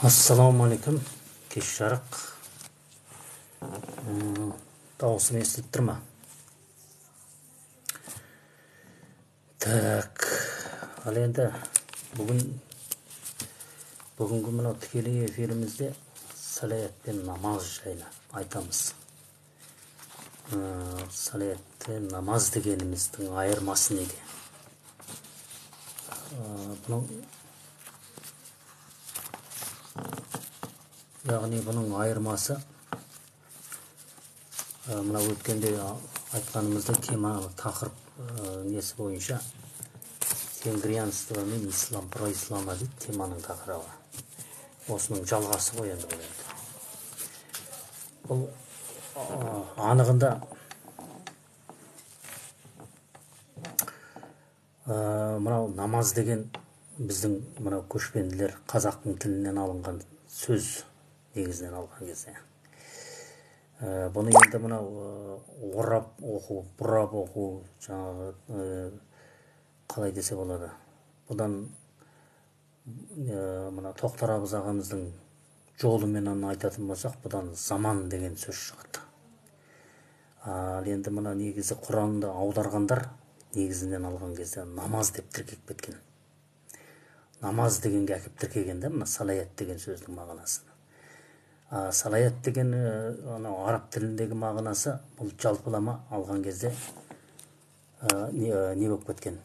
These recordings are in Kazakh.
Ассалаумағалейкум, кеш жарық. Дауысым естіліп тұр ма? Так, ал енді бүгінгі мынау тікелей эфирімізде салаят пен намаз жайлы айтамыз. Салаят пен намаз дегеніміздің айырмасы неде? Бұның, яғни бұның айырмасы мына өткенде айтқанымыздай тема, тақырып несі бойынша тенгрианство мен ислам, про ислама дейді теманың тақырыбы. Осының жалғасы ғой енді бұл енді. Бұл анығында мынау намаз деген біздің мынау көшпенділер қазақтың тілінен алынған сөз негізінен алған кезде. Бұны енді мынау орап оқу, бұрап оқу, жаңағы қалай десе болады. Бұдан мына Тоқтар Абыз ағамыздың жолымен айтатын болсақ, бұдан заман деген сөз шығады. Ал енді мына негізі Құранды аударғандар негізінен алған кезде намаз деп тіркеп кеткен. Намаз дегенге әкеп тіркеген де мына салаят деген сөздің мағынасын. Салаят деген анау араб тіліндегі мағынасы бұл жалпылама алған кезде не болып кеткен?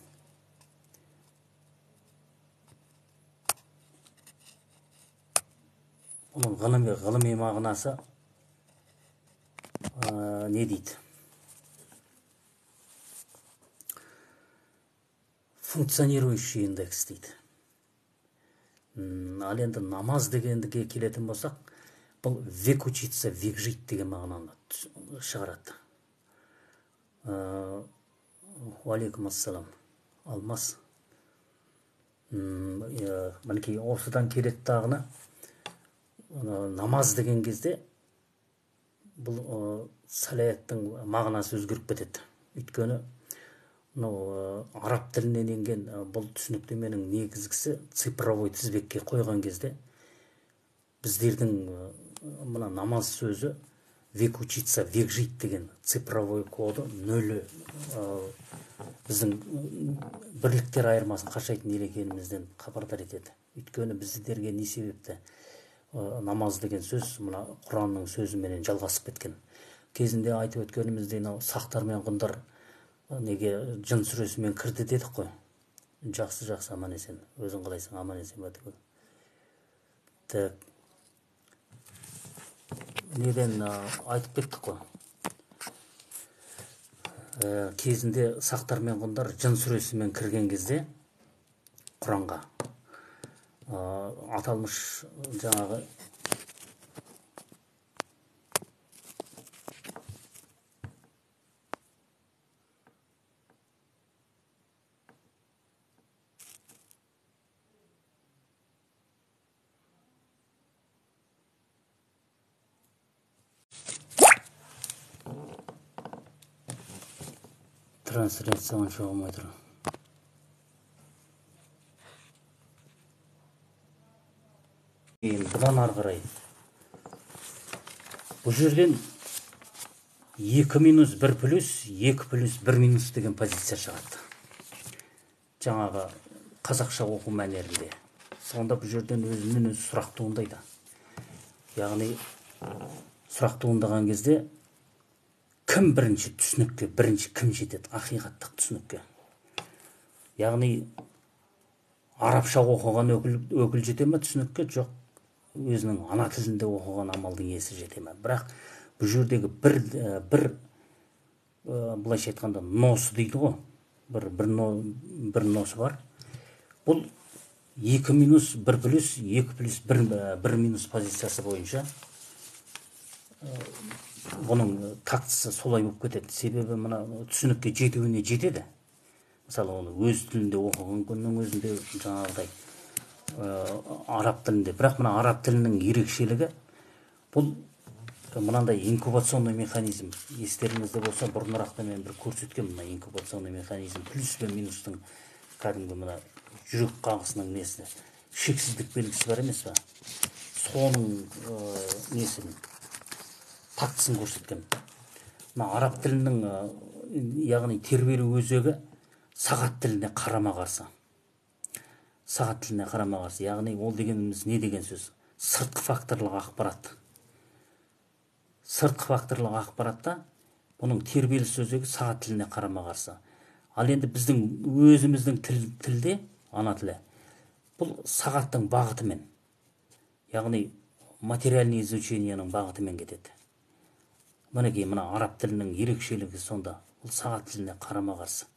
Оның ғылыми мағынасы не дейді? Функционирующий индекс дейді. Ал енді намаз дегендіге келетін болсақ, бұл век учиться, век жить деген мағынаны шығарады. Уалейкум ассалам. Алмас. Мінекей осыдан келеді тағыны. Намаз деген кезде бұл салаяттың мағынасы өзгеріп кетеді. Өйткені мынау араб тілінен енген бұл түсініктеменің негізгісі цифровой тізбекке қойған кезде біздердің мына намаз сөзі век учиться, век жить деген цифровой коды нөлі біздің бірліктер айырмасын қашайтын ел екенімізден хабардар етеді. Өйткені біздерге не себепті намаз деген сөз мына Құранның сөзіменен жалғасып кеткен. Кезінде айтып өткеніміздей мынау сақтар мен ғұндар неге жын сүресімен кірді дедік қой. Жақсы, жақсы, аман есен. Өзің қалайсың, аман есен ба түгел. Так. Неден айтып кеттік қой. Кезінде сақтар мен ғұндар жын сүресімен кірген кезде Құранға аталмыш жаңағы трансляция онша болмай тұр. Бұдан ары қарай бұл жерден 2 минус 1 плюс 2 плюс 1 минус деген позиция шығады. Жаңағы қазақша оқу мәнерінде. Сонда бұл жерден өзінен өзі сұрақ туындайды. Яғни сұрақ туындаған кезде кім бірінші түсінікке, бірінші кім жетеді ақиқаттық түсінікке? Яғни арабша оқыған өкіл жете ме түсінікке? Жоқ. Өзінің ана тілінде оқыған амалдың иесі жете ме? Бірақ бұл жердегі бір былайша айтқанда носы дейді ғой. бір носы бар. Бұл 2 минус 1 плюс 2 плюс 1 минус позициясы бойынша бұның тактісі солай болып кетеді. Себебі мына түсінікке жетуіне жетеді. Мысалы, оны өз тілінде оқыған күннің өзінде жаңағыдай араб тілінде. Бірақ мына араб тілінің ерекшелігі бұл мынандай инкубационный механизм. Естеріңізде болса, бұрынырақта мен бір көрсеткен мына инкубационный механизм плюс пен минустың кәдімгі мына жүрек қағысының несі, шексіздік белгісі бар емес па? Соның несін, тактісін көрсеткен. Мына араб тілінің, яғни тербелу өзегі сағат тіліне қарама-қарсы. Сағат тіліне қарама-қарсы. Яғни ол дегеніміз не деген сөз? Сыртқы факторлық ақпарат. Сыртқы факторлық ақпаратта бұның тербеліс өзегі сағат тіліне қарама-қарсы. Ал енді біздің өзіміздің тілде, ана тілі, бұл сағаттың бағытымен, яғни материальный изучениенің бағытымен кетеді. Мінекей, мына араб тілінің ерекшелігі сонда, бұл сағат тіліне қарама-қарсы.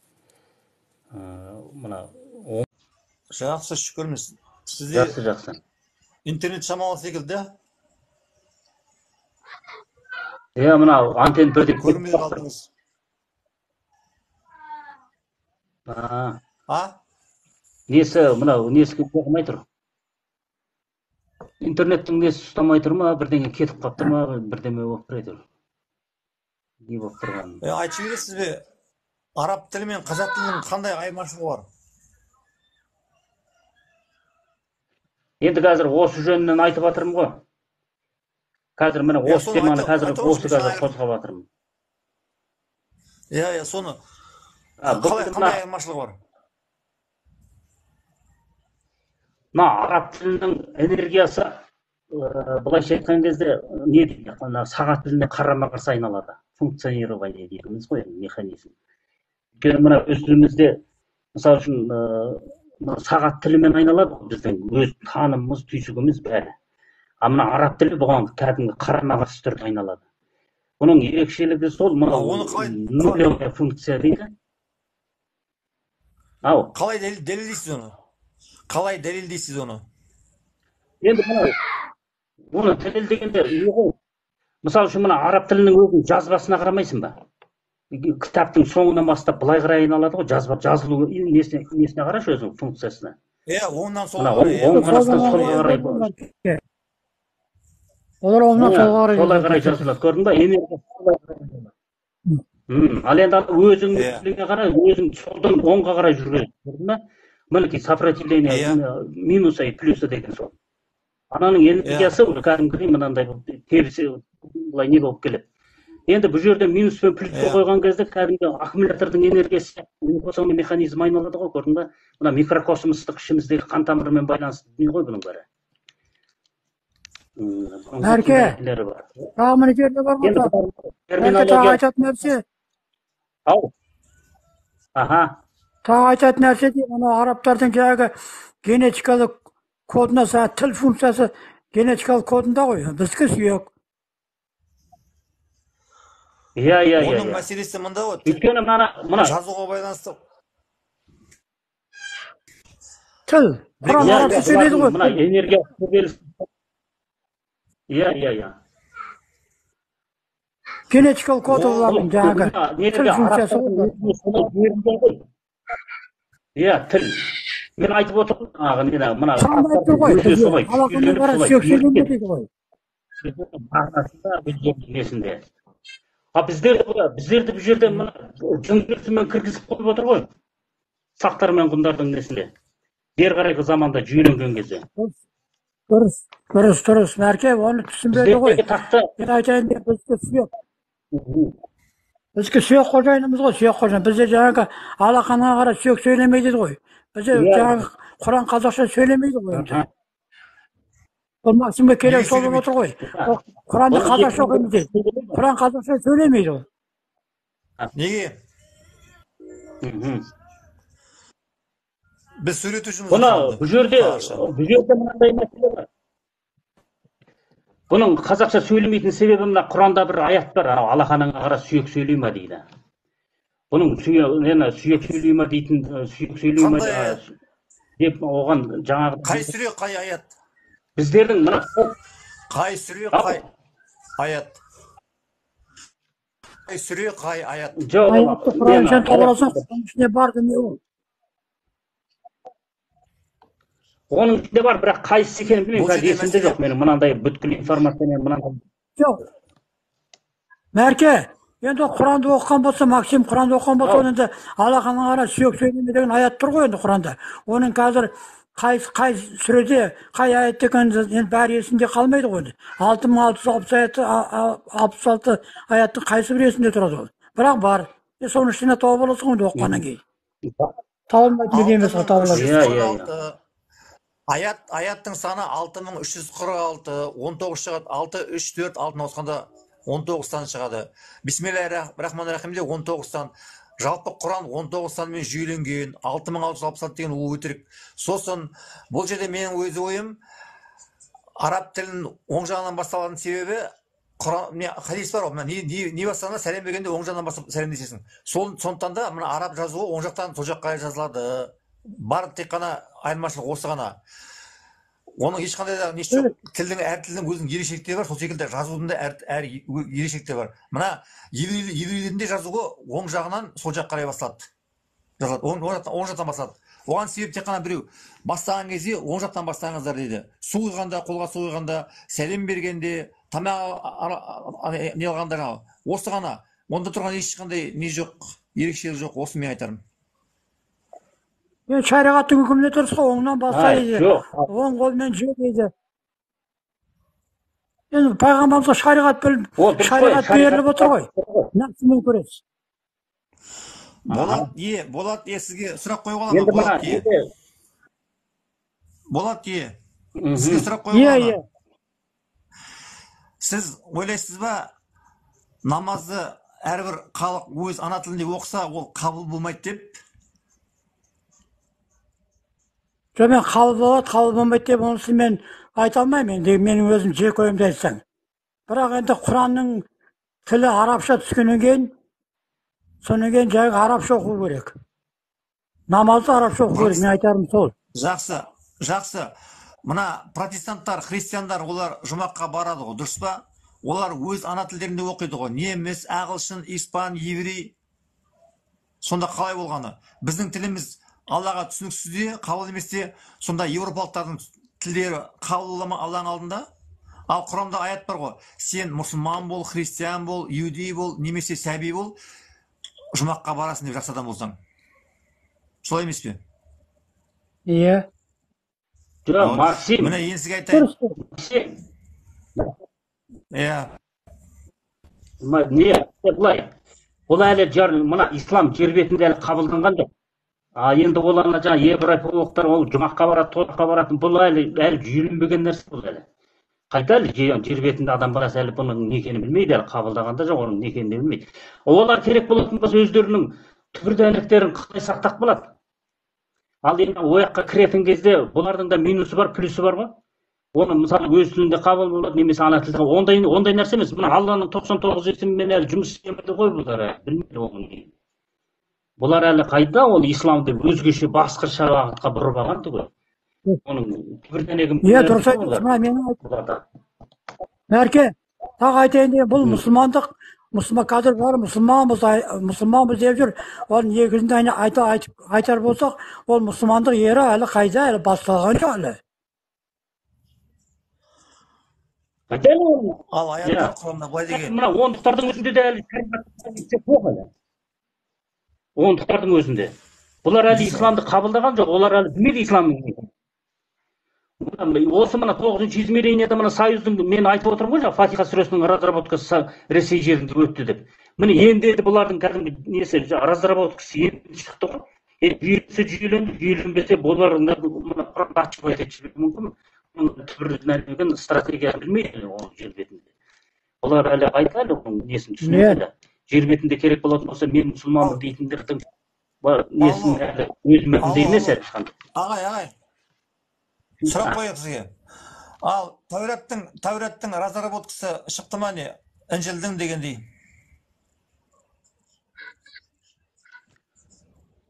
Мына Жақсы, шүкірміз. Сізде жақсы, жақсы. Интернет шамалы секілді? Иә, мына антенна бірден көрінбей қалдыңыз. А? Несі, мынау несі ұстамай тұр? Интернеттің несі ұстамай тұр ма, бірдеңе кетіп қалып тұр ма, бірдеме болып тұр әйтеуір. Не болып тұрғанын. Айтып жібересіз бе, араб тілі мен қазақ тілінің қандай айырмашылығы бар? Енді қазір осы жөнінен айтып жатырмын ғой. Қазір міне осы теманы қазір осы қазір қозғап жатырмын. Иә, иә, соны. Қалай, қандай айырмашылығы бар? Мына араб тілінің энергиясы, былайша айтқан кезде, не дейді, мына сағат тіліне қарама-қарсы айналады. Функционирование дейміз ғой, механизм. Өйткені мына өз тілімізде, мысалы үшін, мына сағат тілімен айналады ғой біздің өз танымымыз, түйсігіміз бәрі. А мына араб тілі бұған кәдімгі қарама-қарсы түрде айналады. Бұның ерекшелігі сол, мынау нулевая функция дейді. Ау. Қалай дәлелдейсіз оны? Қалай дәлелдейсіз оны? Енді мынау, оны дәлелдегенде не ғой? Мысалы үшін, мына араб тілінің өзінің жазбасына қарамайсың ба? Кітаптың соңынан бастап былай қарай айналады ғой, жазба жазылу несіне қарашы өзінің функциясына. Иә, оңнан солға қарай. Оң қанаттан солға қарай. Олар оңнан солға қарай. Солай қарай жазылады, көрдің ба? Энергия солай қарай. Ал енді өзің тіліңе қарай, өзің солдан оңға қарай жүрген, көрдің ба? Мінекей сопротивление минуса и плюса деген сол. Ананың энергиясы кәдімгідей мынандай терісі былай не болып келеді. Енді бұл жерде минус пен плюсті қойған кезде кәдімгі аккумулятордың энергиясы инфляционный механизм айналады ғой, көрдің ба? Мына микрокосмостық ішіміздегі қан тамырымен байланысты дүние ғой бұның бәрі. Әрке, тағы мына жерде бар ғой. Әрке, тағы айтатын нәрсе. Ау. Аха. Тағы айтатын нәрсе де, мына арабтардың жаңағы генетикалық кодына, тіл функциясы генетикалық кодында ғой, біздікі сүйек. Иә, иә, иә. Оның мәселесі мында ғой. Өйткені мына жазуға байланысты. Тіл. Құран арабша сөйлейді ғой. Мына энергия көбеліс. Иә, иә, иә. Генетикалық коды олардың жаңағы тіл функциясы ғой. Иә, тіл. Мен айтып отырмын, мына солай. Сүйек сөйлемейді ғой. Мағынасында, несінде. А біздерді бұл жерде мына жыңғырсымен кіргізіп қойып отыр ғой. Сақтар мен ғұндардың несінде. Бері қарайғы заманда жүйеленген кезде. Дұрыс, дұрыс, дұрыс. Мәрке, оны түсінбеді ғой. Мен айтайын деп, бізді сүйек. Біздікі сүйек қожайынымыз ғой, сүйек қожайын. Бізде жаңағы алақанға қарай сүйек сөйлемейді ғой. Бізде жаңағы Құран қазақша сөйлемейді ғой енді. Бұл Максимге керек сол болып отыр ғой. Құранды қазақша оқимыз дейді. Құран қазақша сөйлемейді ол. Неге? Біз сөйлетушіміз. Бұны бұл жерде мынандай мәселе бар. Бұның қазақша сөйлемейтін себебі мына Құранда бір аят бар, анау алақаныңа қара сүйек сөйлей ма дейді. Бұның сүйек сөйлей ма дейтін, сүйек сөйлей ма деп оған жаңағы қай сүре, қай аят? Біздердің мына қай сүре, қай аят? Қай сүре, қай аят? Жоқ, Құран сен толғырасың, Құранның ішінде бар дүние ол. Оның ішінде бар, бірақ қайсысы екенін білмеймін, қазір есімде жоқ менің мынандай бүткіл информациямен мынандай. Жоқ. Мәрке, енді Құранды оқыған болса, Максим Құранды оқыған болса, енді алақанға қарай сүйек сөйлеме деген аят тұр ғой енді Құранда. Оның қазір Қай сүреде, қай аятта екені енді бәрі есінде қалмайды ғой. 6666 аяттың қайсы бір есінде тұрады ол. Бірақ бар. Соның ішіне тауып аласың ғой оқығаннан кейін. Табылмайтын дүние емес ғой, табылады. 6346. Аяттың саны 6346, 19 шығады, 6, 3, 4, 6-ны қосқанда 19 сан шығады. Бисмиллахи-рахмани-рахимде 19 сан. Жалпы Құран 19 санмен жүйеленген, 6666 деген ол өтірік. Сосын бұл жерде менің өз ойым, араб тілін оң жағынан басталатын себебі, Құран, не, хадис бар ғой, мына не бастағанда сәлем бергенде оң жағынан бастап сәлемдесесің. Сондықтан да мына араб жазуы оң жақтан сол жаққа қарай жазылады. Бар тек қана айырмашылық осы ғана. Оның ешқандай да несі жоқ. Тілдің, әр тілдің өзінің ерекшеліктері бар, сол секілді жазудың да әр ерекшеліктері бар. Мына еврейлердің де жазуы оң жағынан сол жаққа қарай басталады. Жазылады. Оң жақтан басталады. Оған себеп тек қана біреу. Бастаған кезде оң жақтан бастаңыздар дейді. Су құйғанда, қолға су құйғанда, сәлем бергенде, тамақ не алғанда жаңағы. Осы ғана. Онда тұрған ешқандай не жоқ, ерекшелік жоқ. Осы мен айтарым. Енді шариғаттың үкімінде дұрыс қой, оңнан баста дейді. Оң қолмен же дейді. Енді пайғамбарымызға шариғат шариғат беріліп отыр ғой. Нәпсімен күрес. Болат, сізге сұрақ қоюға болады ма? Болат, сізге сұрақ қоюға болады ма? Сіз ойлайсыз ба, намазды әрбір халық өз ана тілінде оқыса, ол қабыл болмайды деп? Жоқ, мен қабыл болады, қабыл болмайды деп онысын мен айта алмаймын. Енді менің өзім жеке ойымды айтсаң. Бірақ енді Құранның тілі арабша түскеннен кейін, содан кейін жай арабша оқу керек. Намазды арабша оқу керек, мен айтарым сол. Жақсы, жақсы. Мына протестанттар, христиандар, олар жұмаққа барады ғой, дұрыс па? Олар өз ана тілдерінде оқиды ғой. Неміс, ағылшын, испан, еврей. Сонда қалай болғаны? Біздің тіліміз Аллаға түсініксіз де, қабыл емес те, сонда еуропалықтардың тілдері қабыл бола ма Алланың алдында? Ал Құранда аят бар ғой. Сен мұсылман бол, христиан бол, иудей бол, немесе сәби бол, жұмаққа барасың деп жақсы адам болсаң. Солай емес пе? Иә. Жоқ, Максим. Міне енді сізге айтайын. Иә. Не, былай. Бұл әлі мына ислам жер бетінде әлі қабылданған жоқ. А енді ол ана жаңа еуропалықтар ол жұмаққа барады, тотқа баратын, бұл әлі жүйеленбеген нәрсе бұл әлі. Қайта әлі жер бетінде адам баласы әлі бұның не екенін білмейді, әлі қабылдаған да жоқ, оның не екенін де білмейді. Олар керек болатын болса өздерінің түбірдәнектерін қалай сақтап қалады. Ал енді ояққа кіретін кезде бұлардың да минусы бар, плюсы бар ғой. Оны мысалы өз тілінде қабыл болады, немесе ана тілде ондай нәрсе емес. Мына Алланың 99 есімімен әлі жұмыс істемейді ғой бұлар, әлі білмейді оның не. Бұлар әлі қайда ол исламды өзгеше басқаша бағытқа бұрып алған түгел. Оның түбірдәнегін Иә, дұрыс айтасың. Мына менің Мәрке, тағы айтайын деген, бұл мұсылмандық, мұсылман қазір бәрі мұсылманбыз, мұсылманбыз деп жүр. Ол негізінде айтар болсақ, ол мұсылмандық ері әлі қайда, әлі басталған жоқ әлі. Қайда әлі ол? Ал аяттар Құранда былай деген. Мына ондықтардың өзінде де әлі жоқ әлі. Ондықтардың өзінде. Бұлар әлі исламды қабылдаған жоқ, олар әлі білмейді исламның не екенін. Осы мына 9-шы измерениеде мына союздың, мен айтып отырмын ғой, жаңа Фатиха сүресінің разработкасы Ресей жерінде өтті деп. Міне енді бұлардың кәдімгі несі, разработкасы енді шықты ғой. Енді жүйесі жүйеленді, жүйеленбесе бұлар мына Құранды ашып айтып жіберуі мүмкін. Оның түбірін стратегиясын білмейді ол жер бетінде. Олар әлі қайта әлі оның несін түсінбейді. Жер бетінде керек болатын болса, мен мұсылманмын дейтіндердің несін әлі өз мәнінде емес әлі ешқандай. Ағай, сұрақ қояйық сізге. Ал Тәураттың разработкасы шықты ма не? Інжілдің дегендей.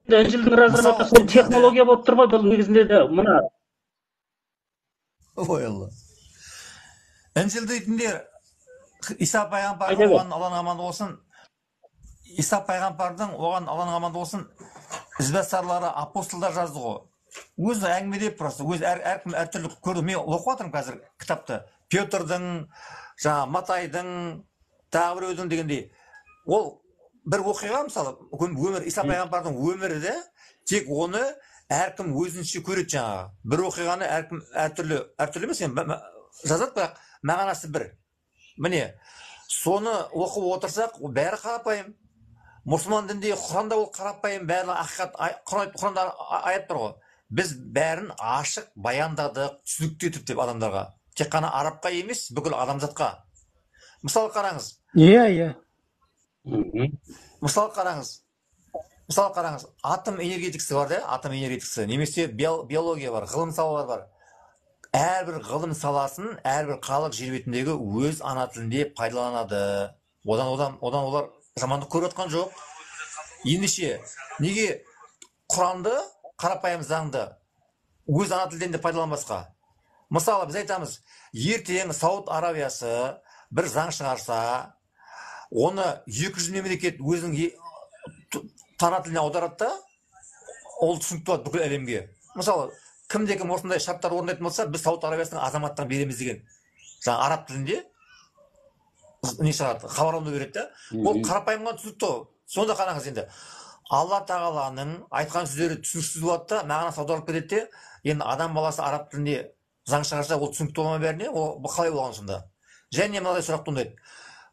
Інжілдің разработкасы ол технология болып тұр ғой, бұл негізінде де мына. Ой Алла. Інжіл дейтіндер Иса пайғамбардың оған Алланың амандығы болсын. Иса пайғамбардың оған Алланың амандығы болсын ізбасарлары, апостолдар жазды ғой. Өзі әңгімелеп просто, өзі әркім әртүрлі көрді. Мен оқып жатырмын қазір кітапты. Петрдің, жаңа Матайдың, тағы біреудің дегендей. Ол бір оқиға, мысалы, өмір, Иса пайғамбардың өмірі де тек оны Әркім өзінше көреді жаңағы. Бір оқиғаны әркім әртүрлі, әртүрлі емес енді жазады, бірақ мағынасы бір. Міне, соны оқып отырсақ, ол бәрі қарапайым. Мұсылман дінінде Құранда ол қарапайым, бәрі ақиқат, Құранда аят бар ғой. Біз бәрін ашық баяндадық, түсінікті етіп деп адамдарға. Тек қана арабқа емес, бүкіл адамзатқа. Мысалы қараңыз. Иә, иә. Мысалы қараңыз. Мысалы қараңыз, атом энергетикасы бар да, атом энергетикасы, немесе биология бар, ғылым салалары бар. Әрбір ғылым саласын әрбір халық жер бетіндегі өз ана тілінде пайдаланады. Одан олар жамандық көріп жатқан жоқ. Ендеше, неге Құранды, қарапайым заңды өз ана тілден де пайдаланбасқа? Мысалы, біз айтамыз, ертең Сауд Аравиясы бір заң шығарса, оны 200 мемлекет өзінің ана тіліне аударады да, ол түсінікті болады бүкіл әлемге. Мысалы, кімде-кім осындай шарттар орындайтын болса, біз Сауд Аравиясының азаматтығын береміз деген. Жаңа араб тілінде не шығарады, хабарландыру береді да. Ол қарапайым ғана түсінікті. Сонда қараңыз енді. Алла тағаланың айтқан сөздері түсініксіз болады да, мағынасы аударылып кетеді де. Енді адам баласы араб тілінде заң шығарса, ол түсінікті бола ма бәріне? Ол қалай болған сонда? Және мынадай сұрақ туындайды.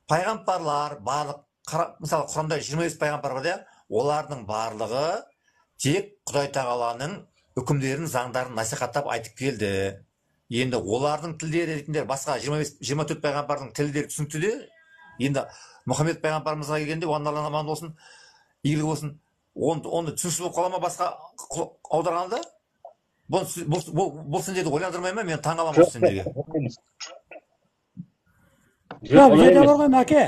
Пайғамбарлар барлық, мысалы, Құранда 25 пайғамбар бар да, олардың барлығы тек Құдай тағаланың үкімдерін, заңдарын насихаттап айтып келді. Енді олардың тілдері ретінде басқа 25, 24 пайғамбардың тілдері түсінікті де, енді Мұхаммед пайғамбарымызға келгенде, оған Алла аман болсын, игілігі болсын, оны түсініксіз болып қала ма басқа аударғанда? Бұл сендерді ойландырмай ма? Мен таңғаламын осы сендерге. Жоқ, бұл жерде бар ғой, Мәке.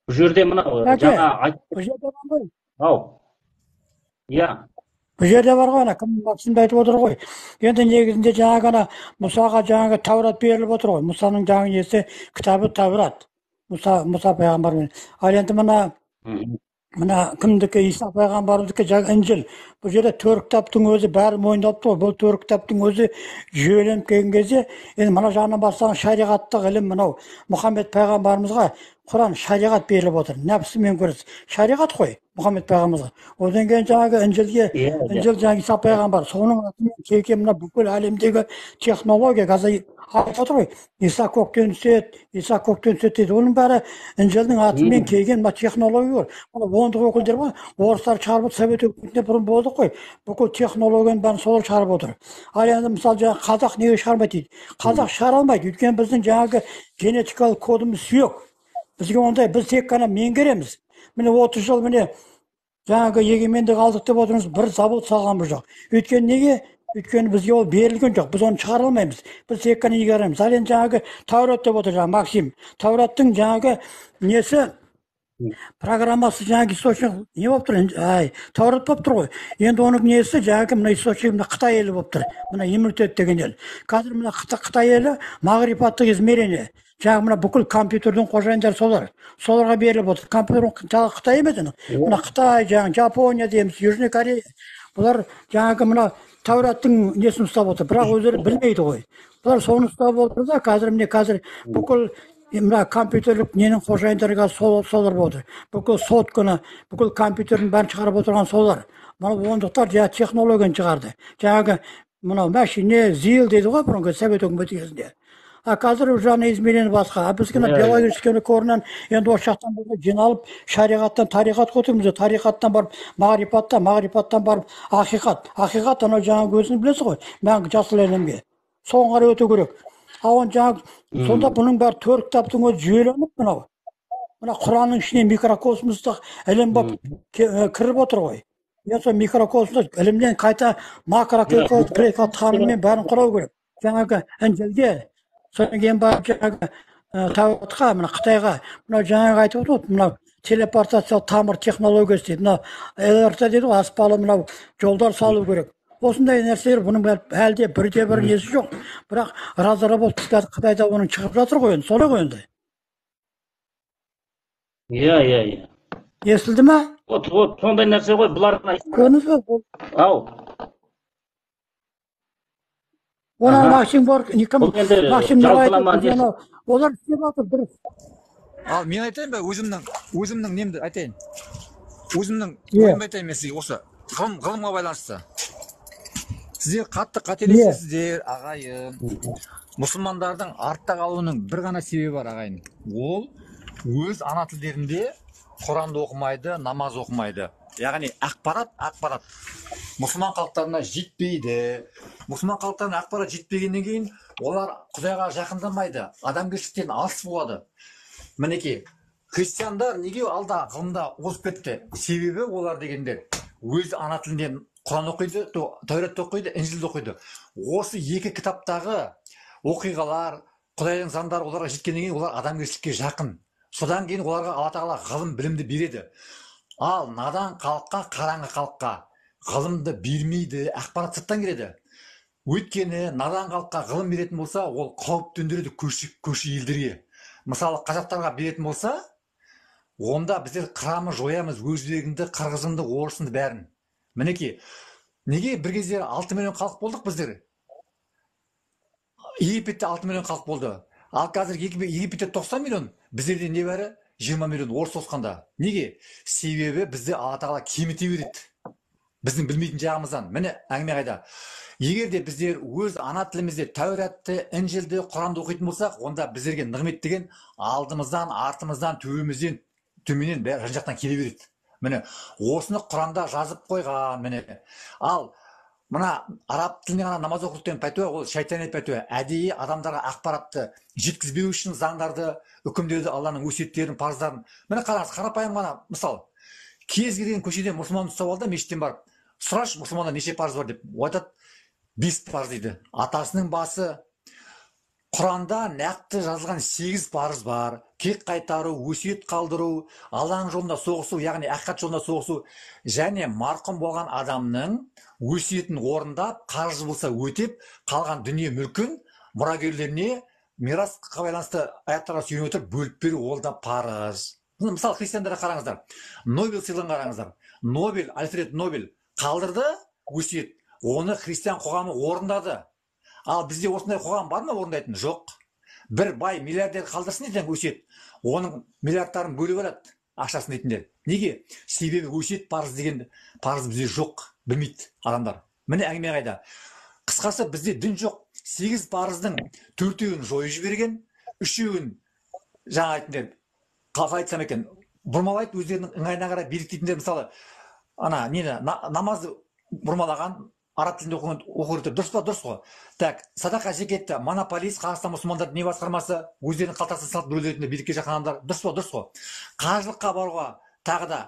Бұл жерде мынау жаңа айт. Бұл жерде бар ғой. Ау. Иә. Бұл жерде бар ғой, ана кім Максим айтып отыр ғой. Енді негізінде жаңағы ана Мұсаға жаңағы Таурат беріліп отыр ғой. Мұсаның жаңағы несі, кітабы Таурат. Мұса пайғамбармен. Ал енді мына кімдікі, Иса пайғамбарымыздікі жаңағы Інжіл. Бұл жерде төрт кітаптың өзі бәрі мойындалып тұр. Бұл төрт кітаптың өзі жүйеленіп келген кезде, енді мына жағынан бастаған шариғаттық ілім мынау Мұхаммед пайғамбарымызға Құран шариғат беріліп отыр. Нәпсімен күрес. Шариғат қой Мұхаммед пайғамбарымызға. Одан кейін жаңағы Інжілге, Інжіл жаңағы Иса пайғамбар. Соның атымен келген мына бүкіл әлемдегі технология қазір айтып отыр ғой. Иса көктен түседі, Иса көктен түседі дейді. Оның бәрі Інжілдің атымен келген мына технология бар. Мына ондық өкілдер бар, орыстар шығарып отыр, Совет өкіметінде бұрын болдық қой. Бүкіл технологияның бәрін солар шығарып отыр. Ал енді мысалы жаңағы қазақ неге шығармайды дейді. Қазақ шығара алмайды, өйткені біздің жаңағы генетикалық кодымыз сүйек. Бізге ондай, біз тек қана меңгереміз. Міне 30 жыл міне жаңағы егемендік алдық деп отырмыз, бір завод салғанымыз жоқ. Өйткені неге? Өйткені бізге ол берілген жоқ, біз оны шығара алмаймыз. Біз тек қана игереміз. Ал енді жаңағы Таурат деп отыр жаңағы Максим. Таураттың жаңағы несі, программасы жаңағы источник не болып тұр? Ай, Таурат болып тұр ғой. Енді оның несі жаңағы мына источник мына Қытай елі болып тұр. Мына иммунитет деген ел. Қазір мына Қытай елі мағрифаттық измерение. Жаңағы мына бүкіл компьютердің қожайындары солар. Соларға беріліп отыр. Компьютер жалғыз Қытай емес енді. Мына Қытай, жаңағы Жапония дейміз, Южный Корея. Бұлар жаңағы мына Таураттың несін ұстап отыр. Бірақ өздері білмейді ғой. Бұлар соны ұстап отыр да, қазір міне қазір бүкіл мына компьютерлік ненің қожайындары қазір солар болып отыр. Бүкіл сотканы, бүкіл компьютердің бәрін шығарып отырған солар. Мына ондықтар жаңағы технологияны шығарды. Жаңағы мынау машине, ЗИЛ дейді ғой бұрынғы Совет өкіметі кезінде. А қазір уже ана измерение басқа. А біз ғана биологический корнан енді осы жақтан жиналып шариғаттан тариқат қотырмыз. Тариқаттан барып мағрифаттан, мағрифаттан барып ақиқат. Ақиқат анау жаңағы өзің білесіз ғой, мәңгі жасыл әлемге. Соған қарай өту керек. А оны жаңағы сонда бұның бәрі төрт кітаптың өзі жүйеленіп мынау. Мына Құранның ішіне микрокосмостық ілім болып кіріп отыр ғой. Енді сол микрокосмостық ілімнен қайта макроклетка таныммен бәрін құрау керек. Жаңағы Інжілге, содан кейін барып жаңағы Тауратқа, мына Қытайға, мынау жаңағы айтып отыр ғой, мынау телепортациялық тамыр технологиясы дейді, мынау ЛРТ дейді ғой, аспалы мынау жолдар салу керек. Осындай нәрселер бұның бәрі әлде бірде бір несі жоқ. Бірақ разработка қазір Қытайда оның шығып жатыр ғой енді, солай ғой енді. Иә, иә, иә. Естілді ме? Вот, вот, сондай нәрсе ғой, бұлар Көрдіңіз бе? Ау. Оны Максим бар, кім? Бұл енді Максим Нұрайдың жалпылама біз несі? оны, олар істеп жатыр, дұрыс. Ал мен айтайын ба, өзімнің немді айтайын. Өзімнің Иә. ойымды айтайын мен сізге осы ғылымға байланысты. Сіздер қатты қателесесіздер, ағайын. Мұсылмандардың артта қалуының бір ғана себебі бар, ағайын. Ол өз ана тілдерінде Құранды оқымайды, намаз оқымайды. Яғни ақпарат мұсылман халықтарына жетпейді. Мұсылман халықтарына ақпарат жетпегеннен кейін олар Құдайға жақындамайды, адамгершіліктен алыс болады. Мінекей, христиандар неге алда ғылымда озып кетті? Себебі олар дегендер өз ана тілінде Құран оқиды, Тәуратты оқиды, Інжілді оқиды. Осы екі кітаптағы оқиғалар, Құдайдың заңдары оларға жеткеннен кейін олар адамгершілікке жақын. Содан кейін оларға Алла Тағала ғылым білімді береді. Ал надан халыққа, қараңғы халыққа ғылымды бермейді, ақпарат сырттан келеді. Өйткені надан халыққа ғылым беретін болса, ол қауіп төндіреді көрші елдерге. Мысалы, қазақтарға беретін болса, онда біздер қырамы жоямыз, өзбегіңді, қырғызыңды, орысыңды бәрін. Мінекей, неге бір кездері 6 миллион халық болдық біздер? Египетте 6 миллион халық болды. Ал қазір Египетте 90 миллион, біздерде небәрі 20 миллион орыс қосқанда. Неге? Себебі бізді Алла Тағала кеміте береді. Біздің білмейтін жағымыздан. Міне әңгіме қайда? Егер де біздер өз ана тілімізде Тәуратты, Інжілді, Құранды оқитын болсақ, онда біздерге нығмет деген алдымыздан, артымыздан, төбемізден, төменнен бәрі жан-жақтан келе береді. Міне, осыны Құранда жазып қойған, міне. Ал мына араб тіліне ғана намаз оқу деген пәтуа, ол шайтани пәтуа. Әдейі адамдарға ақпаратты жеткізбеу үшін заңдарды, үкімдерді, Алланың өсиеттерін, парыздарын. Міне қараңыз, қарапайым ғана мысал. Кез келген көшеден мұсылманды ұстап ал да мешіттен барып, сұрашы мұсылманда неше парыз бар деп. Ол айтады, 5 парыз дейді. Атасының басы. Құранда нақты жазылған 8 парыз бар. Кек қайтару, өсиет қалдыру, Алланың жолында соғысу, яғни ақиқат жолында соғысу, және марқұм болған адамның өсиетін орындап, қарыз болса өтеп, қалған дүние мүлкін мұрагерлеріне мирасқа байланысты аяттарға сүйене отырып бөліп беру, ол да парыз. Мысалы, христиандарға қараңыздар. Нобель сыйлығын қараңыздар. Нобель, Альфред Нобель қалдырды өсиет, оны христиан қоғамы орындады. Ал бізде осындай қоғам бар ма орындайтын? Жоқ. Бір бай миллиардер қалдырсын ертең өсиет, оның миллиардтарын бөліп алады ақшасын дейтіндер. Неге? Себебі өсиет парыз деген парыз бізде жоқ, білмейді адамдар. Міне әңгіме қайда? Қысқасы, бізде дін жоқ. 8 парыздың 4-еуін жойып жіберген, 3-еуін жаңа айтыңдар, қалай айтсам екен, бұрмалайды өздерінің ыңғайына қарай биліктейтіндер. Мысалы, ана нені, намазды бұрмалаған, араб тілінде оқу үйретеді. Дұрыс па? Дұрыс қой. Так, садақа зекетті монополист, Қазақстан мұсылмандар діни басқармасы өздерінің қалтасына салып бөлетін билікке жақын адамдар. Дұрыс па? Дұрыс қой. Қажылыққа баруға тағы да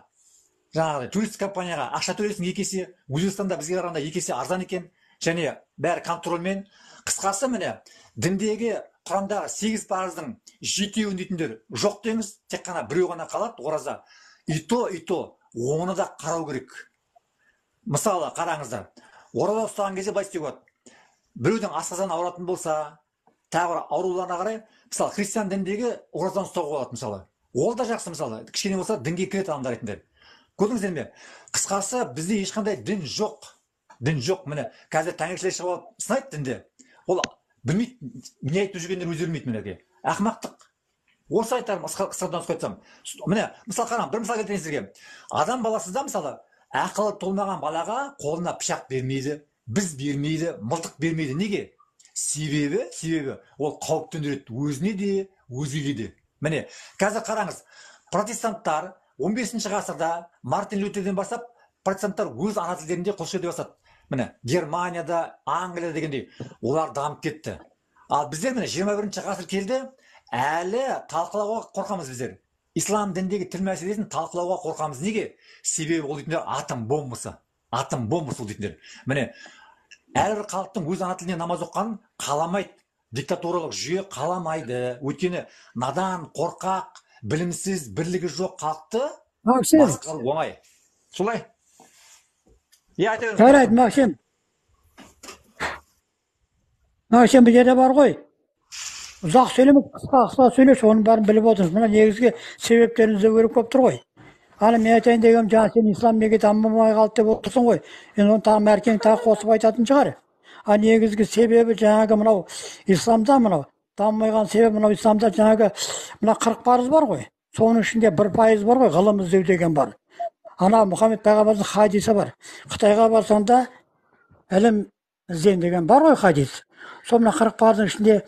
жаңағыдай туристік компанияға ақша төлесің 2 есе, Өзбекстанда бізге қарағанда 2 есе арзан екен, және бәрі контрольмен. Қысқасы, міне, діндегі Құрандағы 8 парыздың 7-еуін дейтіндер жоқ деңіз, тек қана біреу ғана қалады, ораза. И то, оны да қарау керек. Мысалы, қараңыздар. Ораза ұстаған кезде былай істеуге болады. Біреудің асқазаны ауыратын болса, тағы бір ауруларына қарай, мысалы, христиан дініндегі оразаны ұстауға болады, мысалы. Ол да жақсы, мысалы, кішкене болса дінге кіреді адамдар ретінде. Көрдіңіздер ме? Қысқасы, бізде ешқандай дін жоқ. Дін жоқ. Міне, қазір тәңіршілер шығып алып сынайды дінде. Ол білмейді, не айтып жүргендерін өздері білмейді, мінекей. Ақымақтық. Осы айтарым, қысқадан нұсқа айтсам. Міне, мысалы қараңыз, бір мысал келтірейін сізге. Адам баласы да, мысалы, ақылы толмаған балаға қолына пышақ бермейді, біз бермейді, мылтық бермейді. Неге? Себебі ол қауіп төндіреді өзіне де, өзгеге де. Міне, қазір қараңыз, протестанттар 15 ғасырда Мартин Лютерден бастап протестанттар өз ана тілдерінде құлшылық ете бастады. Міне, Германияда, Англияда дегендей, олар дамып кетті. Ал біздер міне 21 ғасыр келді, әлі талқылауға қорқамыз біздер. Ислам діндегі тіл мәселесін талқылауға қорқамыз. Неге? Себебі ол дейтіндер атом бомбасы. Атом бомбасы ол дейтіндер. Міне, әрбір халықтың өз ана тілінде намаз оқығанын қаламайды. Диктатуралық жүйе қаламайды. Өйткені надан, қорқақ, білімсіз, бірлігі жоқ халықты басқару оңай. Солай? Иә, айта беріңіз. Жарайды, Максим. Максим, бұл жерде бар ғой. Ұзақ сөйлеме, қысқа сөйлеші, оның бәрін біліп отырмыз. Мына негізгі себептерін іздеу керек болып тұр ғой. Ана мен айтайын дегенім, жаңа сен ислам неге дамымай қалды деп отырсың ғой. Енді оны тағы Мәркең тағы қосып айтатын шығар. А негізгі себебі жаңағы мынау исламда мынау дамымаған себебі мынау исламда жаңағы мына 40 парыз бар ғой. Соның ішінде 1% бар ғой, ғылым іздеу деген бар. Ана Мұхаммед пайғамбардың хадисі бар. Қытайға барсаң да ілім ізден деген бар ғой хадис. Сол мына 40 парыздың ішінде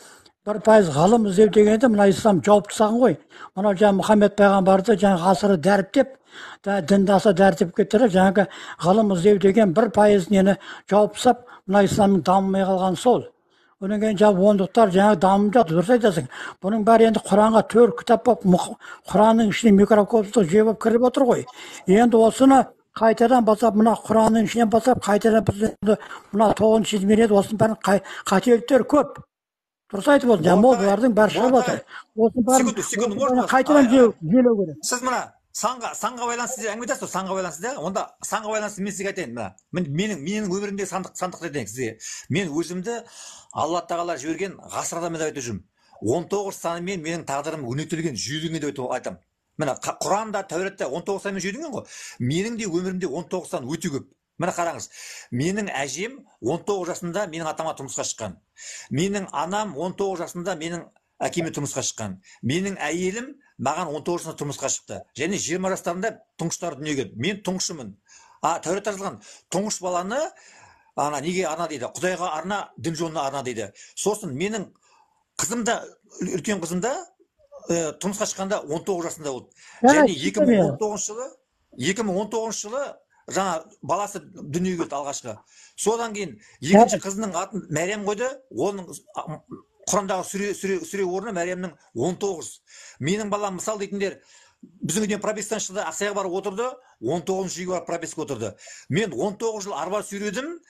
1% ғылым іздеу дегенді мына ислам жауып тастаған ғой. Мынау жаңа Мұхаммед пайғамбарды жаңа ғасыры дәріптеп, дінді аса дәріптеп кетті, жаңағы ғылым іздеу деген 1% нені жауып тастап, мына исламның дамымай қалғаны сол. Одан кейін жаңа ондықтар жаңа дамып жатыр, дұрыс айтасың. Бұның бәрі енді Құранға 4 кітап болып, Құранның ішіне микроскоптық жүйе болып кіріп отыр ғой. Енді осыны қайтадан бастап, мына Құранның ішінен бастап, қайтадан біз енді мына 9-шы измерение, осының бәрін қателіктер көп. Дұрыс айтып отырсың, жаңа молдалардың бәрі шығып жатыр. Осының бәрін Секунду, можно? қайтадан жүйелеу керек. Сіз мына санға байланысты әңгіме айтасыз ғой, санға байланысты да. Онда санға байланысты мен сізге айтайын, мына менің өмірімдегі сандықты айтайын сізге. Мен өзімді Алла Тағала жіберген ғасыр адамы деп айтып жүрмін. 19 санымен менің тағдырым өнетілген, жүйеленген деп айтамын. Міне Құранда, Тәуратта 19 санмен жүйеленген ғой. Менің де өмірімде 19 сан өте көп. Міне қараңыз, менің әжем 19 жасында менің атама тұрмысқа шыққан. Менің анам 19 жасында менің әкеме тұрмысқа шыққан. Менің әйелім маған 19 жасында тұрмысқа шықты. Және 20 жастарында тұңғыштар дүниеге келді. Мен тұңғышымын. Тәуратта жазылған тұңғыш баланы ана неге арна дейді? Құдайға арна, дін жолына арна дейді. Сосын менің қызым да, үлкен қызым да тұрмысқа шыққанда 19 жасында болды. Және 2019 жылы жаңа баласы дүниеге келді алғашқы. Содан кейін екінші қызының атын Мәриям қойды. Оның Құрандағы сүре орны Мәриямның 19. Менің балам мысал дейтіндер біздің үйден пропискадан шықты, Ақсайға барып отырды, 19-шы үйге барып прописка отырды. Мен 19 жыл арба сүйредім,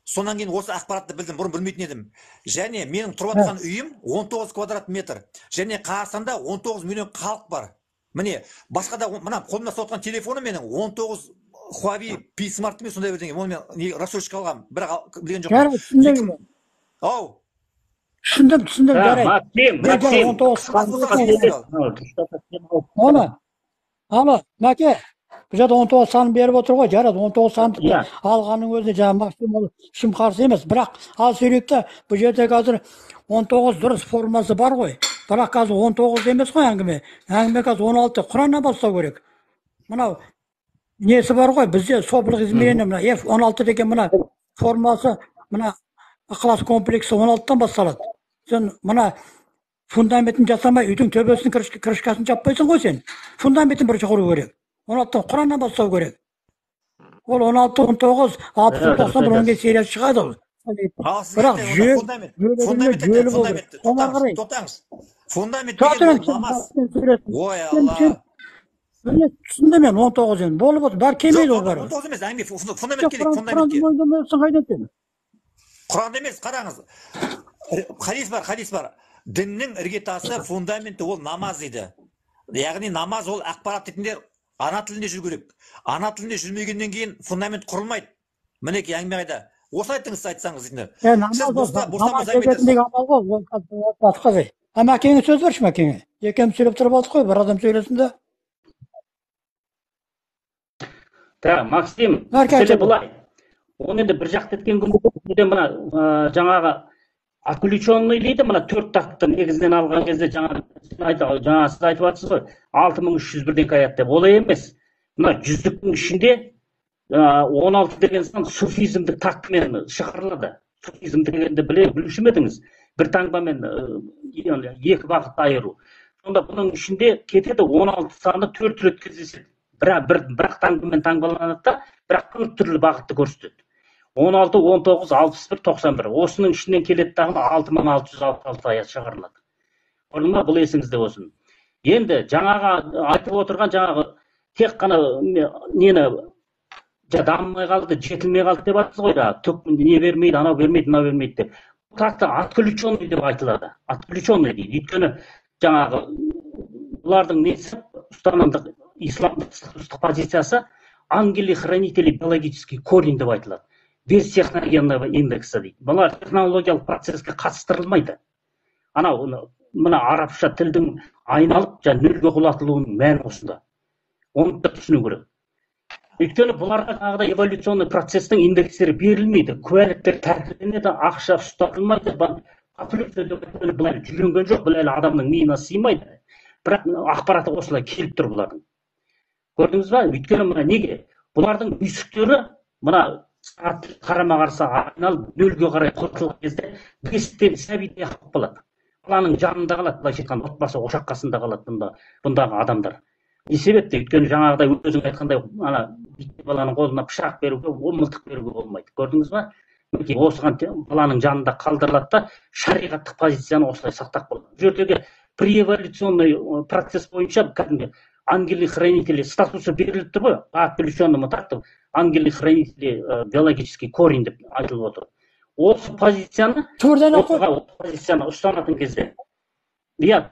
сонан кейін осы ақпаратты білдім, бұрын білмейтін едім. Және менің тұрып жатқан үйім 19 квадрат метр. Және Қазақстанда 19 миллион халық бар. Міне, басқа да мына қолымда ұстап отқан телефоным менің 19 Huawei P Smart мен сондай бірдеңе. Оны мен рассрочка алғам, бірақ білген жоқпын. Ау. Түсіндім, жарайды. Максим. Оны, ало, Мәке, бұл жерде 19 санын беріп отыр ғой, жарайды, 19 санды алғанның өзіне жаңа Максим ол ешкім қарсы емес, бірақ ал сөйлейік те, бұл жерде қазір 19 дұрыс формасы бар ғой, бірақ қазір 19 емес қой әңгіме, әңгіме қазір 16, Құраннан бастау керек. Мынау несі бар ғой, бізде сопылық измерение, мына F16 деген мына формасы, мына ықылас комплексі 16-тан басталады. Сен мына фундаментін жасамай үйдің төбесін крышкасын жаппайсың ғой сен. Фундаментін бірінші құру керек. 16-тан Құраннан бастау керек. Ол 16, 19, 60, 90 бір 10 серия шығады ол. Бірақ жүйе фундамент, тоқтаңыз. Фундамент деген ол намаз. Ой, Алла. Түсіндім мен 19 енді. Болып отыр, бәрі келмейді ол бәрі. 19 емес, әңгіме фундамент керек, фундамент керек. Құранда емес, қараңыз. Хадис бар, хадис бар. Діннің іргетасы, фундаменті ол намаз дейді. Яғни намаз ол ақпарат дейтіндер ана тілінде жүру керек. Ана тілінде жүрмегеннен кейін фундамент құрылмайды. Мінекей әңгіме қайда? Осыны айтыңыз, айтсаңыз дейтіндер. Сіз намаз амал ғой, ол басқа жай. Мәкеңе сөз берші, Мәкеңе. Екеуміз сөйлеп тұрып алдық қой, бір адам сөйлесін де. Так, Максим, мәселе былай. Оны енді бір жақты еткен күнде мына жаңағы отключенный дейді, мына 4 тактты негізінен алған кезде жаңа сіз айтып жатсыз ғой, 6300 бірдеңке аят деп. Олай емес. Мына жүздіктің ішінде 16 деген сан суфизмдік тактымен шығарылады. Суфизм дегенді білуші ме едіңіз? Бір таңбамен екі бағытты айыру. Сонда бұның ішінде кетеді 16 саны 4 рет кездеседі. Бірақ таңбамен таңбаланады да, бірақ 4 түрлі бағытты көрсетеді. 16, 19, 61, 91. Осының ішінен келеді дағы 6666 аят шығарылады. Көрдің бе? Бұл есіңізде болсын. Енді жаңағы айтып отырған жаңағы тек қана нені дамымай қалды, жетілмей қалды деп айтасыз ғой да, түк не бермейді, анау бермейді, мынау бермейді деп. Такты отключенный деп айтылады. Отключенный дейді. Өйткені жаңағы бұлардың несі ұстанымдық исламдық позициясы ангелы-хранители биологический корень деп айтылады. Без техногенного индекса дейді. Бұлар технологиялық процеске қатыстырылмайды. Анау мына арабша тілдің айналып жаңа нөлге құлатылуының мәні осында. Оны да түсіну керек. Өйткені бұларға жаңағыдай эволюционный процестің индекстері берілмейді. Куәліктер тәркіленеді, ақша ұстатылмайды. Бұлар жүйленген жоқ, бұл әлі адамның миына сыймайды. Бірақ ақпараты осылай келіп тұр бұлардың. Көрдіңіз ба? Өйткені мына неге? Бұлардың үйсіктері мына Сағат қарама-қарсы айналып нөлге қарай қосылған кезде бесіктегі сәбидей ақ болады. Баланың жанында қалады, былайша айтқанда отбасы ошақ қасында қалады бұндағы адамдар. Не себепті? Өйткені жаңағыдай өзің айтқандай ана баланың қолына пышақ беруге, мылтық беруге болмайды. Көрдіңіз ба? Мінекей осыған баланың жанында қалдырылады да, шариғаттық позицияны осылай сақтап қалады. Бұл жердегі преэволюционный процесс бойынша кәдімгі ангелы-хранители статусы беріліп тұр ғой, отключенному так-то ангелы-хранители биологический корень деп айтылып отыр. Осы позицияны позицияны ұстанатын кезде, иә,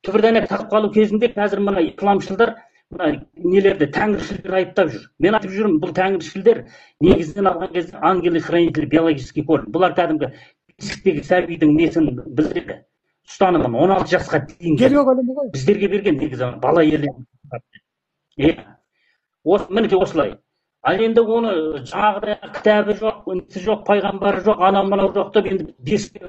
түбірден тағып қалу кезінде қазір мына исламшылдар мына нелерді тәңіршілдер айыптап жүр. Мен айтып жүрмін, бұл тәңіршілдер негізінен алған кезде ангелы-хранители биологический корень. Бұлар кәдімгі бесіктегі сәбидің несін білдіреді, ұстанымын 16 жасқа дейін біздерге берген негізі бала ерлер. Осы мінекей осылай. Ал енді оны жаңағыдай кітабы жоқ, несі жоқ, пайғамбары жоқ, анау мынау жоқ деп енді бесіктегі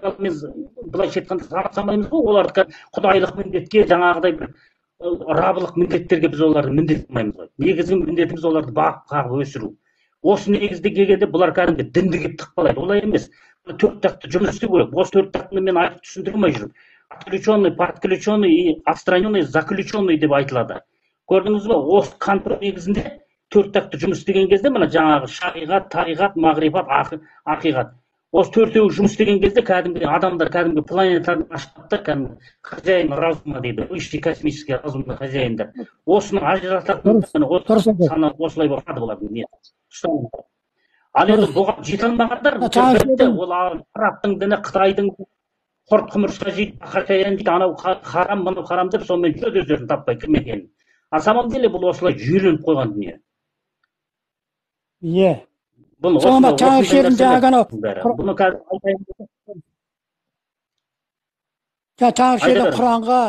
былайша айтқанда санамаймыз ғой. Оларды құдайлық міндетке, жаңағыдай бір рабылық міндеттерге біз оларды міндеттемейміз ғой. Негізгі міндетіміз оларды бағып қағып өсіру. Осы негізде келгенде бұлар кәдімгі дінді келіп тықпалайды. Олай емес. Төрт такты жұмыс істеу керек. Осы төрт тактыны мен айтып түсіндіре алмай жүрмін. Отключенный, подключенный и отстраненный, заключенный деп айтылады. Көрдіңіз бе? Осы контроль негізінде төрт такты жұмыс істеген кезде мына жаңағы шариғат, тариғат, мағрифат, ақиғат. Осы төртеуі жұмыс істеген кезде кәдімгі адамдар кәдімгі планетаны ашады да, кәдімгі хозяин разума дейді, высший космический разумный хозяиндар. Осыны ажырататын сана осылай болады бұлардың. Ал енді бұған жете алмағандар, ол арабтың діні, қытайдың құрт құмырсқа жейді, бақа дейді, анау харам, мынау харам деп сонымен жүреді, өздерін таппай кім екенін. На самом деле бұл осылай жүйеленіп қойған дүние. Иә. Соны тәңіршілердің жаңағы анау тәңіршілердің Құранға,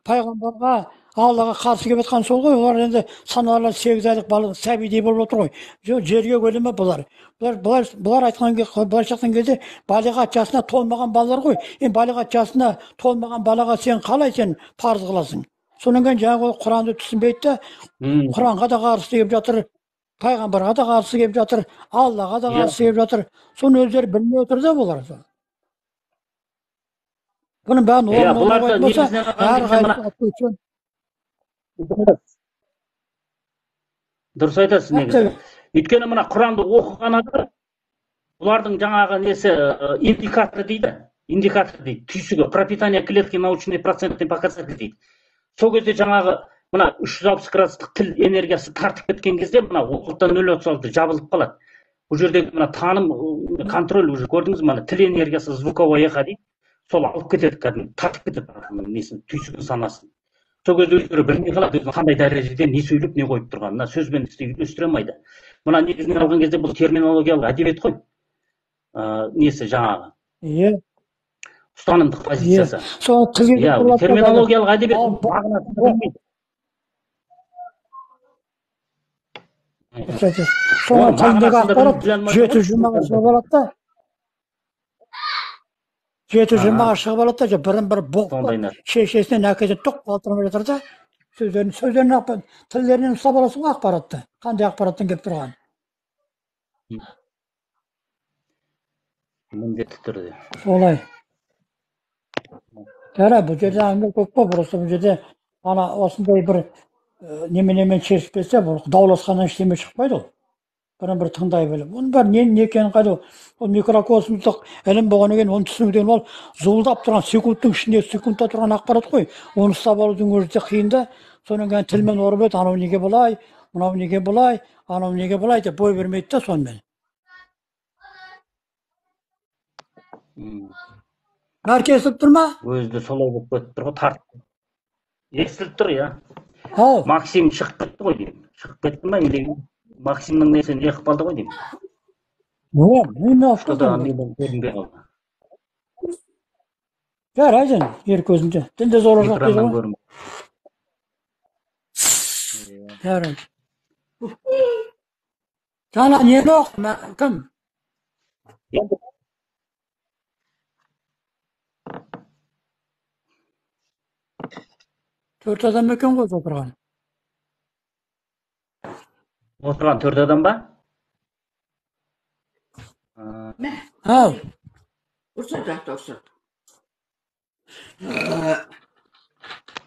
пайғамбарға, Аллаға қарсы келіп жатқан сол ғой. Олар енді саналары 8 айлық бала сәбидей болып отыр ғой. Жерге көлемі бұлар. Бұлар айтқан былайша айтқан кезде балиғат жасына толмаған балалар ғой. Енді балиғат жасына толмаған балаға сен қалай сен парыз қыласың? Содан кейін жаңағы ол Құранды түсінбейді де, Құранға да қарсы келіп жатыр, пайғамбарға да қарсы келіп жатыр, Аллаға да қарсы келіп жатыр. Соны өздері білмей отыр да бұлар. Бұның бәрін орын болса, әрқайсысы дұрыс айтасыз негізі. Өйткені мына Құранды оқыған адам бұлардың жаңағы несі индикатор дейді, индикатор дейді, түйсігі, пропитание клетки научный процентный показатель дейді. Сол кезде жаңағы мына 360 градустық тіл энергиясы тартып кеткен кезде мына оқылтан 0,36 жабылып қалады. Бұл жердегі мына таным, контроль уже көрдіңіз, мына тіл энергиясы звуковая эхо дейді, сол алып кетеді кәдімгі, тартып кетеді адамның несін, түйсігін, санасын. Сол кезде өздері білмей қалады, өзінің қандай дәрежеде не сөйлеп, не қойып тұрғанын, мына сөзбен үйлестіре алмайды. Мына негізінен алған кезде бұл терминологиялық әдебиет қой. Несі жаңағы? Иә. Ұстанымдық позициясы. Сол тілге терминологиялық әдебиет мағынасын білмейді. Соны тілдегі ақпарат жеті жұмаға шығып алады да, жеті жұмаға шығып алады да, бірін бірі боқтап, шешесінен әкесінен тоқ қалтырмай жатыр да, сөздерін, сөздерін, тілдерінен ұстап аласың ғой ақпаратты, қандай ақпараттың келіп тұрғанын. Міндетті түрде. Солай. Жарай, бұл жерде әңгіме көп қой, просто бұл жерде ана осындай бір неменемен шешпесе, бұл дауласқаннан ештеме шықпайды ол. Бірін бірі тыңдай біліп. Оның бәрі не екенін қайда ол микрокосмостық ілім болғаннан кейін оны түсіну деген ол зуылдап тұрған секундтың ішінде секундта тұрған ақпарат қой. Оны ұстап алудың өзі де қиын да. Содан кейін тілмен ұрып еді, анау неге былай, мынау неге былай, анау неге былай деп бой бермейді да сонымен. Бәрі естіліп тұр ма? Өзі де солай болып кетіп тұр ғой, тартып. Естіліп тұр, иә. Максим шығып кетті ғой деймін. Шығып кетті ма, или Максимнің несі не қылып қалды ғой деймін. Көрінбей қалды. Жарайды, ер көзінде. Дінде зоры жоқ дейді ғой. Жарайды. Жаңа нені оқы, кім? Төрт адам екен ғой отырған. Отырған төрт адам ба? Ау. Ұрсады, ата ұрсады.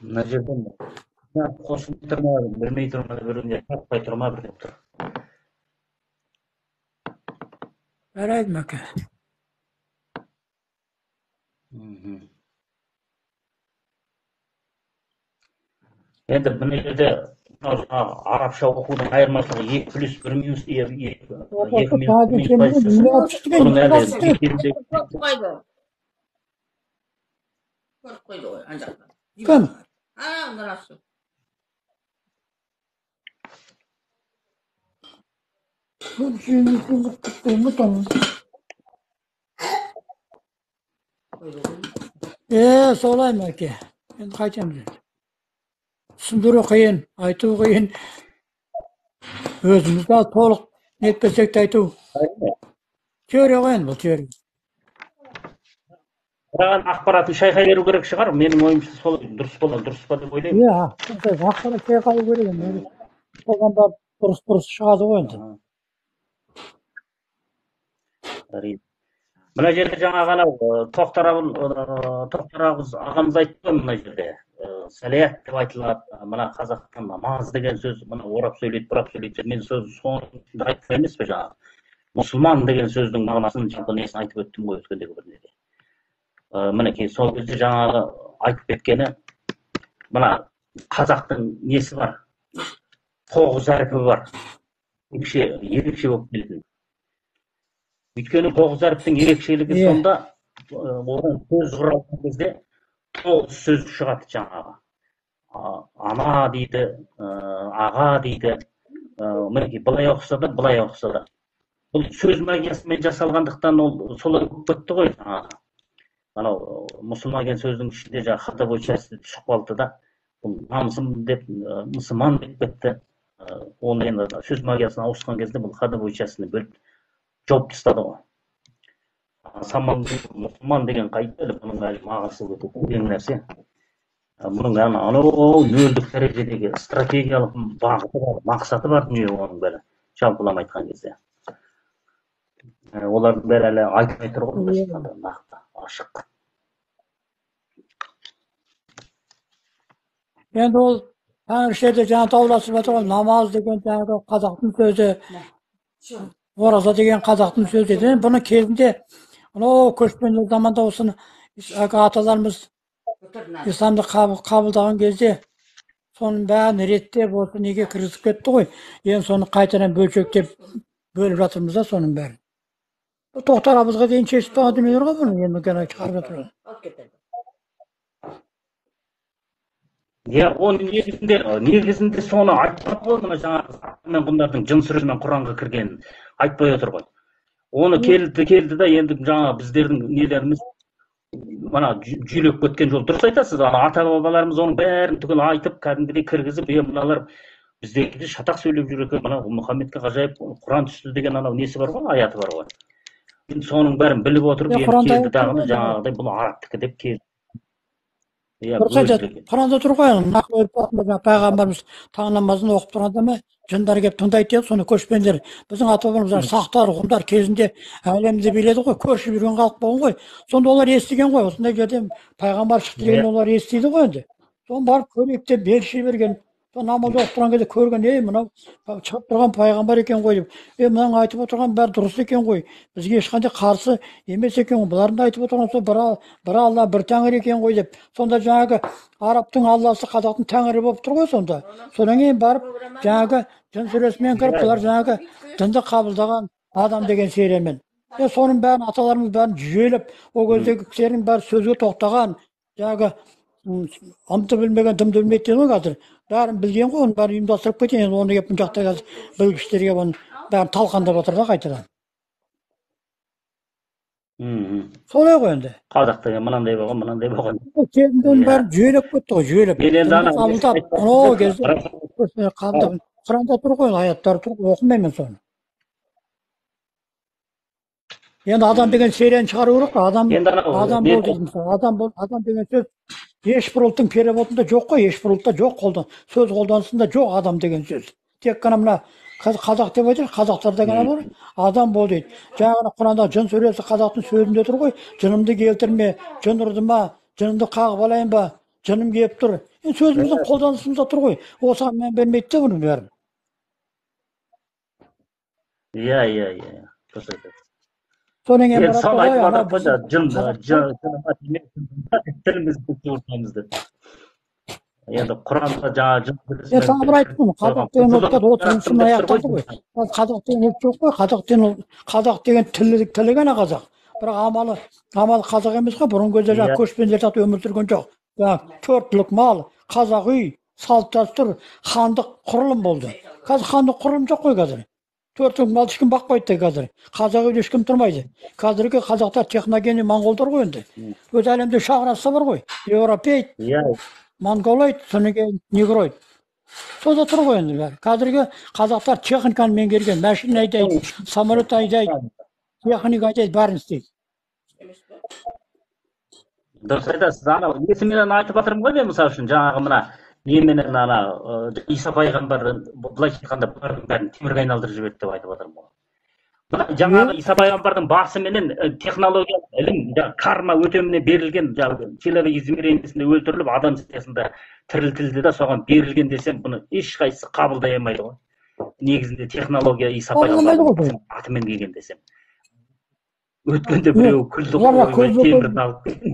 Мына жерден қосылып тұр ма, білмей тұр ма, біреуіне таппай тұр ма, бір деп тұр. Жарайды, Мәке. Енді мына жерде мынау жаңағы арабша оқудың айырмашылығы 2 плюс 1 минус 2 минус позициясы. Бұның әлі Көріп қойды. Көріп қойды ғой ана жақта. Кім? А, мынасы. Солай Мәке. Енді қайтеміз енді. Түсіндіру қиын, айту қиын. Өзіміз де толық нетпесек те айту. Теория ғой енді бұл теория. Бірақ ақпаратын шайқай беру керек шығар. Менің ойымша сол дұрыс болады, дұрыс па деп ойлаймын. Иә, ақпарат шайқай керек енді. Содан барып дұрыс шығады ғой енді. Мына жерде жаңағы анау Тоқтар ағамыз айтты ғой мына жерде. Сәлият деп айтылады, мына қазақтың намаз деген сөз, мына орап сөйлейді, бұрап сөйлейді. Мен сөз соны айтып емес пе жаңағы? Мұсылман деген сөздің мағынасын, жалпы несін айтып өттім ғой өткендегі бір неде. Мінекей сол кезде жаңағы айтып кеткені, мына қазақтың несі бар, 9 әрпі бар, ерекше болып келетін. Өйткені 9 әріптің ерекшелігі сонда, одан сөз құралған кезде 9 сөз шығады жаңағы. Ана дейді, аға дейді, мінекей былай оқыса да, былай оқыса да. Бұл сөз магиясымен жасалғандықтан ол солай болып кетті ғой жаңағы. Анау мұсылман деген сөздің ішінде жаңағы ходовой часть түсіп қалды да, бұл намысым деп, мұсылман деп кетті. Оны енді сөз магиясына ауысқан кезде бұл ходовой частьны бөліп жауып тастады ғой. Саман мұсылман деген қайда әлі, бұның әлі мағынасы өте терең нәрсе. Бұның анау нөлдік дәрежедегі стратегиялық бағыты бар, мақсаты бар дүние оның бәрі, жалпылама айтқан кезде. Олардың бәрі әлі айтпай тұр ғой, нақты, ашық. Енді ол тәңіршілерде жаңа дауласып жатыр ғой, намаз деген жаңағы қазақтың сөзі, ораза деген қазақтың сөзі еді. Бұны кезінде анау көшпенді заманда осыны аталарымыз исламды қабылдаған кезде соның бәрін реттеп осы неге кіргізіп кетті ғой. Енді соны қайтадан бөлшектеп бөліп жатырмыз да соның бәрін. Тоқтар абызға дейін шешіп тастаған дүниелер ғой бұны, енді ғана шығарып жатыр. Иә, оның негізінде соны айтпады ғой, мына жаңағы мен ғұндардың жын сүресімен Құранға кіргенін айтпай отыр ғой. Оны келді да енді жаңа біздердің нелеріміз мына жүйелеп кеткен жол. Дұрыс айтасыз, ана ата-бабаларымыз оның бәрін түгел айтып, кәдімгідей кіргізіп, мыналар біздегі шатақ сөйлеп жүр екен, мына Мұхаммедке ғажайып Құран түсті деген анау несі бар ғой, аяты бар ғой. Енді соның бәрін біліп отырып, енді келді дағыны жаңағыдай бұл арабтікі деп келді. Құранда тұр ғой, пайғамбарымыз таң намазын оқып тұрғанда ма, жындар келіп тыңдайды деді, соны көшпенділер. Біздің ата-бабамыз сақтар, ғұндар кезінде әлемді биледі ғой, көшіп жүрген халық болған ғой. Сонда олар естіген ғой, осындай жерден пайғамбар шықты деген олар естиді ғой енді. Соны барып көрейік деп елші берген. Сол намаз оқып тұрған кезде көрген, ей мынау шығып тұрған пайғамбар екен ғой деп. Ей мынаның айтып отырған бәрі дұрыс екен ғой. Бізге ешқандай қарсы емес екен ғой. Бұлардың да айтып отырған сол бір Алла, бір тәңір екен ғой деп. Сонда жаңағы арабтың Алласы қазақтың тәңірі болып тұр ғой сонда. Содан кейін барып жаңағы жын сүресімен кіріп, бұлар жаңағы дінді қабылдаған адам деген сериямен. Соның бәрін аталарымыз бәрін жүйелеп, ол кездегі кісілердің бәрі сөзге тоқтаған, жаңағы ымды білмеген, дымды білмейді деген ғой қазір. Бәрін білген ғой, оның бәрін ұйымдастырып кеткен. Енді оны келіп мына жақта қазір білгіштер келіп оның бәрін талқандап отыр да қайтадан. Солай ғой енді. Қазақ деген мынандай болған, мынандай болған. Кезінде оның бәрін жүйелеп кетті ғой, жүйелеп. Қабылдап, анау кезде қабылдап, Құранда тұр ғой, аяттар тұр, оқымаймын мен соны. Енді адам деген серияны шығару керек қой. Адам бол дейді мысалы. Адам бол, адам деген сөз ешбір ұлттың переводында жоқ қой, ешбір ұлтта жоқ, қолдан сөз қолданысында жоқ адам деген сөз. Тек қана мына Қазір қазақ деп айтады, қазақтарда ғана бар, адам бол дейді. Жаңағы Құранда жын сүресі қазақтың сөзінде тұр ғой. Жынымды келтірме, жын ұрды ма, жынымды қағып алайын ба, жыным келіп тұр. Енді сөзіміздің қолданысымызда тұр ғой. Осыған мән бермейді де бұның бәрін. Иә, иә, иә. Дұрыс айтасыз. Содан кейін Енді барады соны ой, айтып анау жатыр ғой, біздің жын қазақ жыныма тиме, тілімізді суыртамыз деп. Енді Құранда жаңағы жын Мен тағы бір айттым, қойған қазақ деген құзырлы ұлтта 30-шы деп тұр ғой. аяқталды ғой. Ал қазақ деген ұлт жоқ қой, қазақ деген қазақ деген тілі ғана қазақ. Бірақ амалы қазақ емес қой, бұрынғы кезде жаңағы көшпенділер сияқты өмір сүрген жоқ. Жаңағы төрт түлік мал, қазақ үй, салт дәстүр, хандық құрылым болды. Қазір хандық құрылым жоқ қой қазір. Төрт түлік малды ешкім бақпайды да қазір. Қазақ үйде ешкім тұрмайды. Қазіргі қазақтар техногенный моңғолдар ғой енді. Өз әлемде үш ақ раса бар ғой. Европейд, монголоид, содан кейін негроид. Сонда тұр ғой енді бәрі. Қазіргі қазақтар техниканы меңгерген, машина айдайды, самолет айдайды, техника айдайды, бәрін істейді. Дұрыс айтасыз. Анау несіменен айтып жатырмын ғой мен, мысалы үшін, жаңағы мына неменен ана Иса пайғамбар былайша айтқанда бұлардың бәрін темірге айналдырып жіберді деп айтып жатырмын ғой. Мына жаңағы Иса пайғамбардың басыменен технология, ілім, жаңағы карма өтеміне берілген, жаңағы человек измерениесінде өлтіріліп, адам сиясында тірілтілді да соған берілген десем, бұны ешқайсысы қабылдай алмайды ғой. Негізінде технология Иса Қабылдамайды ғой пайғамбардың бұл. атымен келген десем. Өткенде біреу күлді Бұлар ғой, ойбай, көзбе көз темірді алып келген.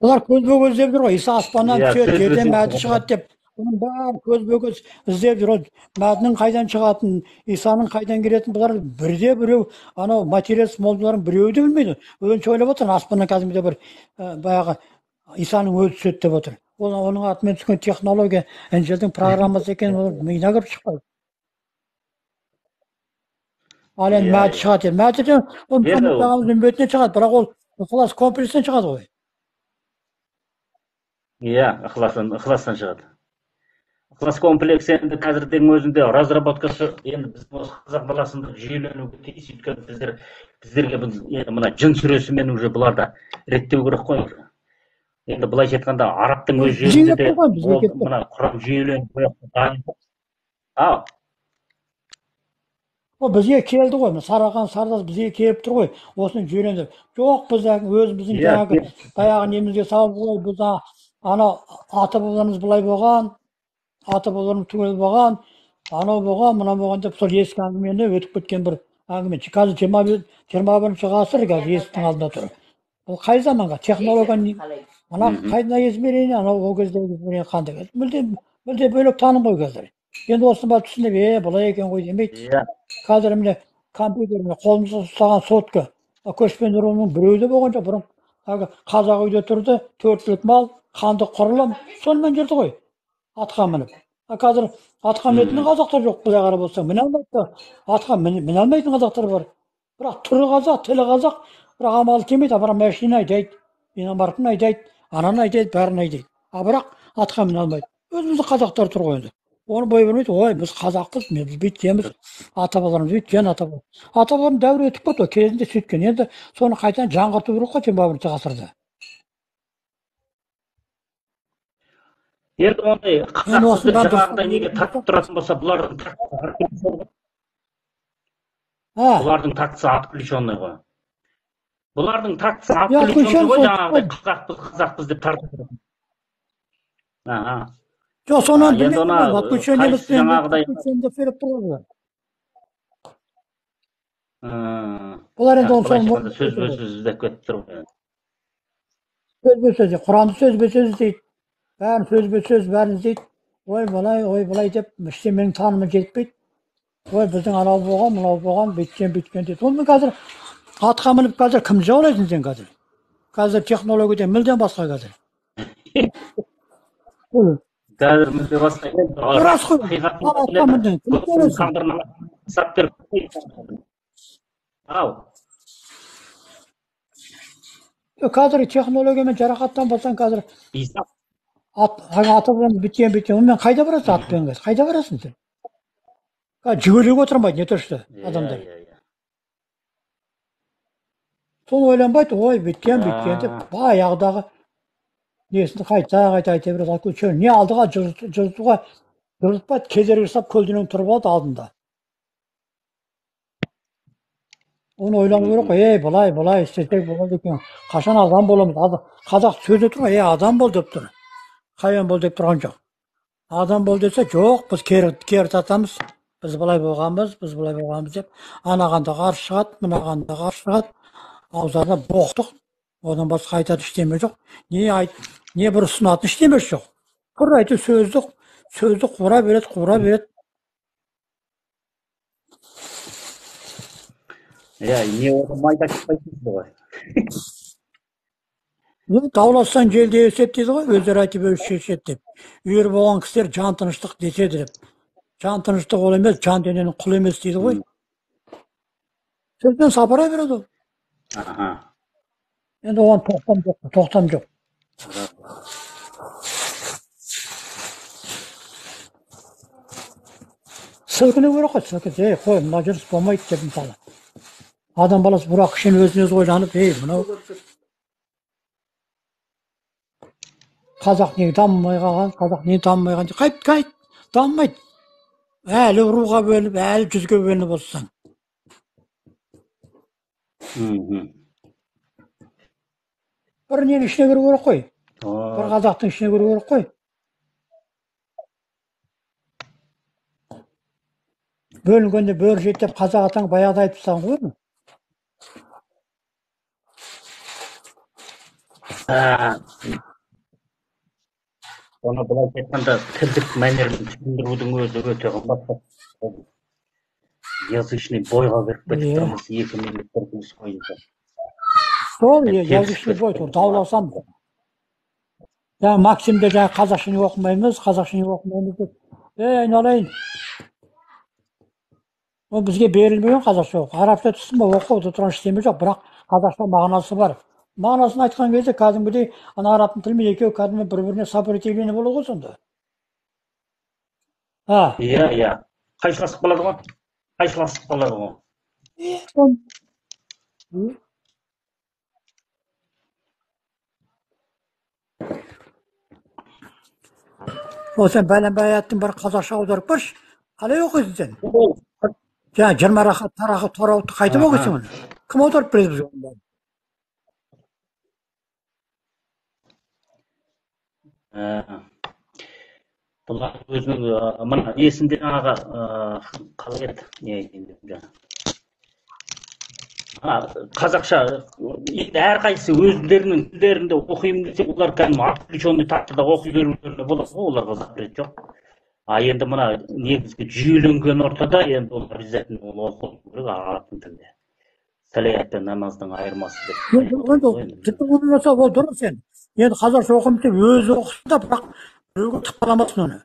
Бұлар көзбе көз іздеп жүр ғой. Иса аспаннан Иә, түседі, сөзбе жерден сөз. Мәді шығады деп. Бұның бәрін көзбе көз іздеп жүр. Ол Мәдінің қайдан шығатынын, Исаның қайдан келетінін бұлар бірде біреу, анау материалист молдалардың біреуі де білмейді. Өзінше ойлап отыр, аспаннан кәдімгідей бір баяғы Исаның өзі түседі деп отыр. Ол оның атымен түскен технология, Інжілдің программасы екенін олар миына кіріп шықпайды. Ал енді Мәді шығады деп. Мәді де ол Енді Мұхаммед пайғамбардың үмбетінен шығады, бірақ ол ықылас комплексінен шығады ғой. Иә, ықыластан шығады. Ықылас комплексі енді қазірдің өзінде разработкасы енді біздің осы қазақ баласында жүйеленуге тиіс, өйткені біздерге бұл енді мына жын сүресімен уже бұларда реттеу керек қой уже. Енді былайша айтқанда арабтың өз Бізге жерінде келіп де тұр ғой, бізге ол келіп тұр. мына құран жүйеленіп дайын. Ау. Ол бізге келді ғой, мына Сарыарқан Сардаз бізге келіп тұр ғой, осыны жүйелендіріп. Жоқ, біз өзіміздің жаңағы баяғы немізге салып қой, біз анау ата бабаларымыз былай болған, ата бабаларымыз түгел болған, анау болған, мынау болған деп сол ескі әңгімені өтіп кеткен бір әңгіме. Қазір 21-ші ғасыр қазір есіктің алдында тұр. Бұл қай заманға? Технология ана қайда измерение, анау ол кездегі измерение қандай? Мүлде, мүлде бөлек таным ғой қазір. Енді осыны барып түсініп, былай екен ғой демейді. Қазір міне компьютер, міне қолымызда ұстаған сотка. Көшпенді руының біреуі де болған жоқ. Бұрын әлгі қазақ үйде тұрды, төрт түлік мал, хандық құрылым, сонымен жүрді ғой атқа мініп. А қазір атқа мінетін қазақтар жоқ, былай қарап отырсаң, міне алмайды да. Атқа міне алмайтын қазақтар бар. Бірақ түрі қазақ, тілі қазақ, бірақ амалы келмейді. Бірақ машина айдайды, иномарканы айдайды, ананы айдайды, бәрін айдайды. А бірақ атқа міне алмайды. Өзіміздің қазақтар тұр ғой енді. Оны бой бермейді. Ой, біз қазақпыз, біз бүйткенбіз, ата бабаларымыз бүйткен, ата баба. Ата бабалардың дәуірі өтіп кетті ғой, кезінде сөйткен. Енді соны қайтадан жаңғырту керек қой 21-ші ғасырда. Енді ондай Енді қазақсызды осыны бәрі жаңағыдай дұрыс неге тартып тұратын болса, бұлардың тактысы отключенный ғой. А. Бұлардың тактысы отключенный ғой. Бұлардың тактысы Я отключенный отключен ғой, сол. жаңағыдай қазақпыз, қазақпыз деп тартып тұратын. Аха. Жоқ, соны Енді білмеймін ана, ғой, отключен емес қайсысы пе, жаңағыдай отключен деп сөйлеп тұр ғой бұлар. Бұлар енді оны былайша соны айтқанда сөзбе сөз іздеп кетіп тұр ғой. Сөзбе сөз, Құранды сөзбе сөз іздейді. Бәрін сөзбе сөз, бәрін іздейді. Ой, былай, ой, былай деп, іште менің танымым жетпейді. Ой, біздің анау болған, мынау болған, бүйткен, бүйткен дейді. Онымен қазір атқа мініп қазір кім жаулайсың сен қазір? Қазір технология мүлдем басқа қазір. Қазір мүлде басқа. Рас қой. Ақиқаттың Ал атқа міндің, кім жаулайсың? тағдырын сап беріп қойды. Ау. Қазір технологиямен жарақаттанбасаң қазір Иса. Аты бұрын біткен, біткен. Онымен қайда барасың атпен қазір? Қайда барасың сен? Қазір жүгіруге отырмайды, не то что адамдар. Соны ойланбайды, ой, біткен, біткен деп баяғыдағы несін қайта, қайта айта береді. Ал көше, не алдыға жылжытуға Жылытпайды, кедергі жасап көлденең тұрып алады алдында. Оны ойлану керек қой, ей, былай, былай істесек болады екен. Қашан адам боламыз? Қазақ сөзі тұр ғой, ей, адам бол деп тұр. Хайуан бол деп тұрған жоқ. Адам бол десе, жоқ, біз кері тартамыз, біз былай болғанбыз, біз былай болғанбыз деп, анаған да қарсы шығады, мынаған да қарсы шығады. Ауыздарына боқтық, одан басқа айтатын ештеме жоқ. Не айт, не бір ұсынатын ештемесі жоқ. Құр айту сөзді қура береді, қура береді. Иә, не одан майда шықпайтын ғой. Даулассаң желде есеп дейді ғой, өздері айтып өзі шешеді деп. Үйір болған кісілер жан тыныштық деседі деп. Жан тыныштық ол емес, жан дененің құлы емес дейді ғой. Сөзбен сапыра береді ол. Енді оған тоқтам жоқ, тоқтам жоқ. Сілкіну керек қой, сілкіс, ей, қой, мына жүріс болмайды деп мысалы. Адам баласы бірақ кішкене өзін өзі ойланып, ей, мынау қазақ неге дамымай қалған, қазақ неге дамымай қалған, қайт, қайт, дамымайды. Әлі руға бөлініп, әлі жүзге бөлініп отырсаң. Бір ненің ішіне кіру керек қой. Бір қазақтың ішіне кіру керек қой. Бөлінгенде бөрі жейді деп қазақ атаң баяғыда айтып тастаған ғой. Оны былай айтқанда тілдік мәнерін түсіндірудің өзі өте қымбат. Язычный бойға кіріп кетіп тұрмыз екі мемлекет бойынша. Сол язычный бой, дауласам. Жаңа Максимде жаңа қазақша не оқымаймыз, қазақша не оқымаймыз деп. Ей, айналайын. Ол бізге берілмеген қазақша оқу. Арабша түссін ба, оқу, онда тұрған ештеме жоқ, бірақ қазақша мағынасы бар. Мағынасын айтқан кезде кәдімгідей ана арабтың тілімен екеуі кәдімгі бір-біріне сопротивление болады ғой сонда. Иә, иә. Қайшыласып қалады ғой. Қайшыласып қалады ғой. Ол сен бәленбай аяттың бір қазақша аударып көрші. Қалай оқисың сен? Жаңа 20 рақат тарақы тарауды қайтып оқисың оны? Кім аударып береді бізге оны? Бұлар өзінің мына есінде жаңағы қалай еді, не айтайын деп жаңа. Қазақша енді әрқайсысы өздерінің тілдерінде оқимын десе, олар кәдімгі отключенный тақтада оқи берулеріне болады ғой, оларға запрет жоқ. А енді мына негізгі жүйеленген ортада енді ол обязательно ол оқу керек арабтың тілінде. Салат пен намаздың айырмасы деп. Енді ол дұрыс енді. Енді қазақша оқимын деп өзі оқысын да, бірақ біреуге тықпаламасын оны.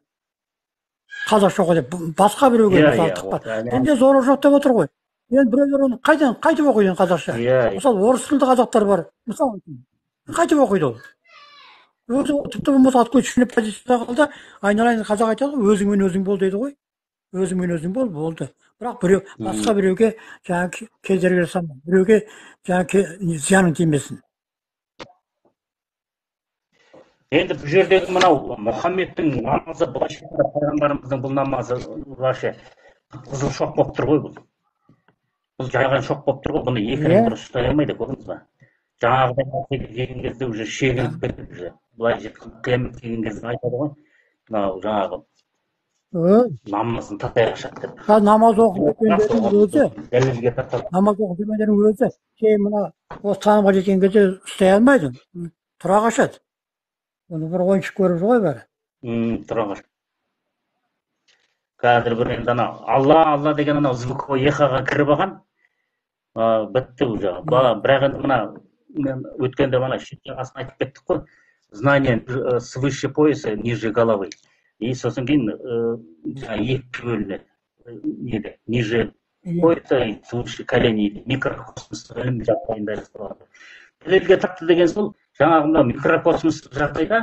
Қазақша оқы деп, басқа біреуге мысалы тықпа. Енді зорлық жоқ деп отыр ғой. Енді біреулер оны қайдан қайтып оқиды енді қазақша? Мысалы орыс тілді қазақтар бар. Мысалы қайтып оқиды ол? Өзі тіпті болмаса отключенный позицияда қалды, айналайын қазақ айтады ғой, өзіңмен өзің бол дейді ғой. Өзіңмен өзің бол, болды. Бірақ біреу басқа біреуге жаңа кедергі жасама, біреуге жаңа зияның тимесін. Енді бұл жердегі мынау Мұхаммедтің намазы, былайша айтқанда пайғамбарымыздың бұл намазы вообще қызыл шоқ болып тұр ғой бұл. Бұл жайған шоқ болып тұр ғой, бұны екі рет дұрыс ұстай алмайды, көрдіңіз ба? Жаңағыдай нәрсеге келген кезде уже шегініп кетіп уже. Былай қиямет келген кезде айтады ғой, мынау жаңағы намазын татай қашады деп. Намаз оқып жүргендердің өзі, дәлелге тартады. Намаз оқып жүргендердің өзі кейін мына осы танымға жеткен кезде ұстай алмайды, тұра қашады. Оны бір ойыншық көріп жүр ғой бәрі. Тұра қашады. Қазір бір енді ана Алла, Алла деген анау звуковой эхоға кіріп алған, бітті уже. Бірақ енді мына мен өткенде мына шет жағасын айтып кеттік қой, знание свыше пояса, ниже головы. И сосын кейін екі бөлінеді. Неде? Ниже пояса и свыше коленей. Микрокосмостық ілім жағдайында жасалады. Дәлелге тартты деген сол, жаңағы мына микрокосмостық жағдайда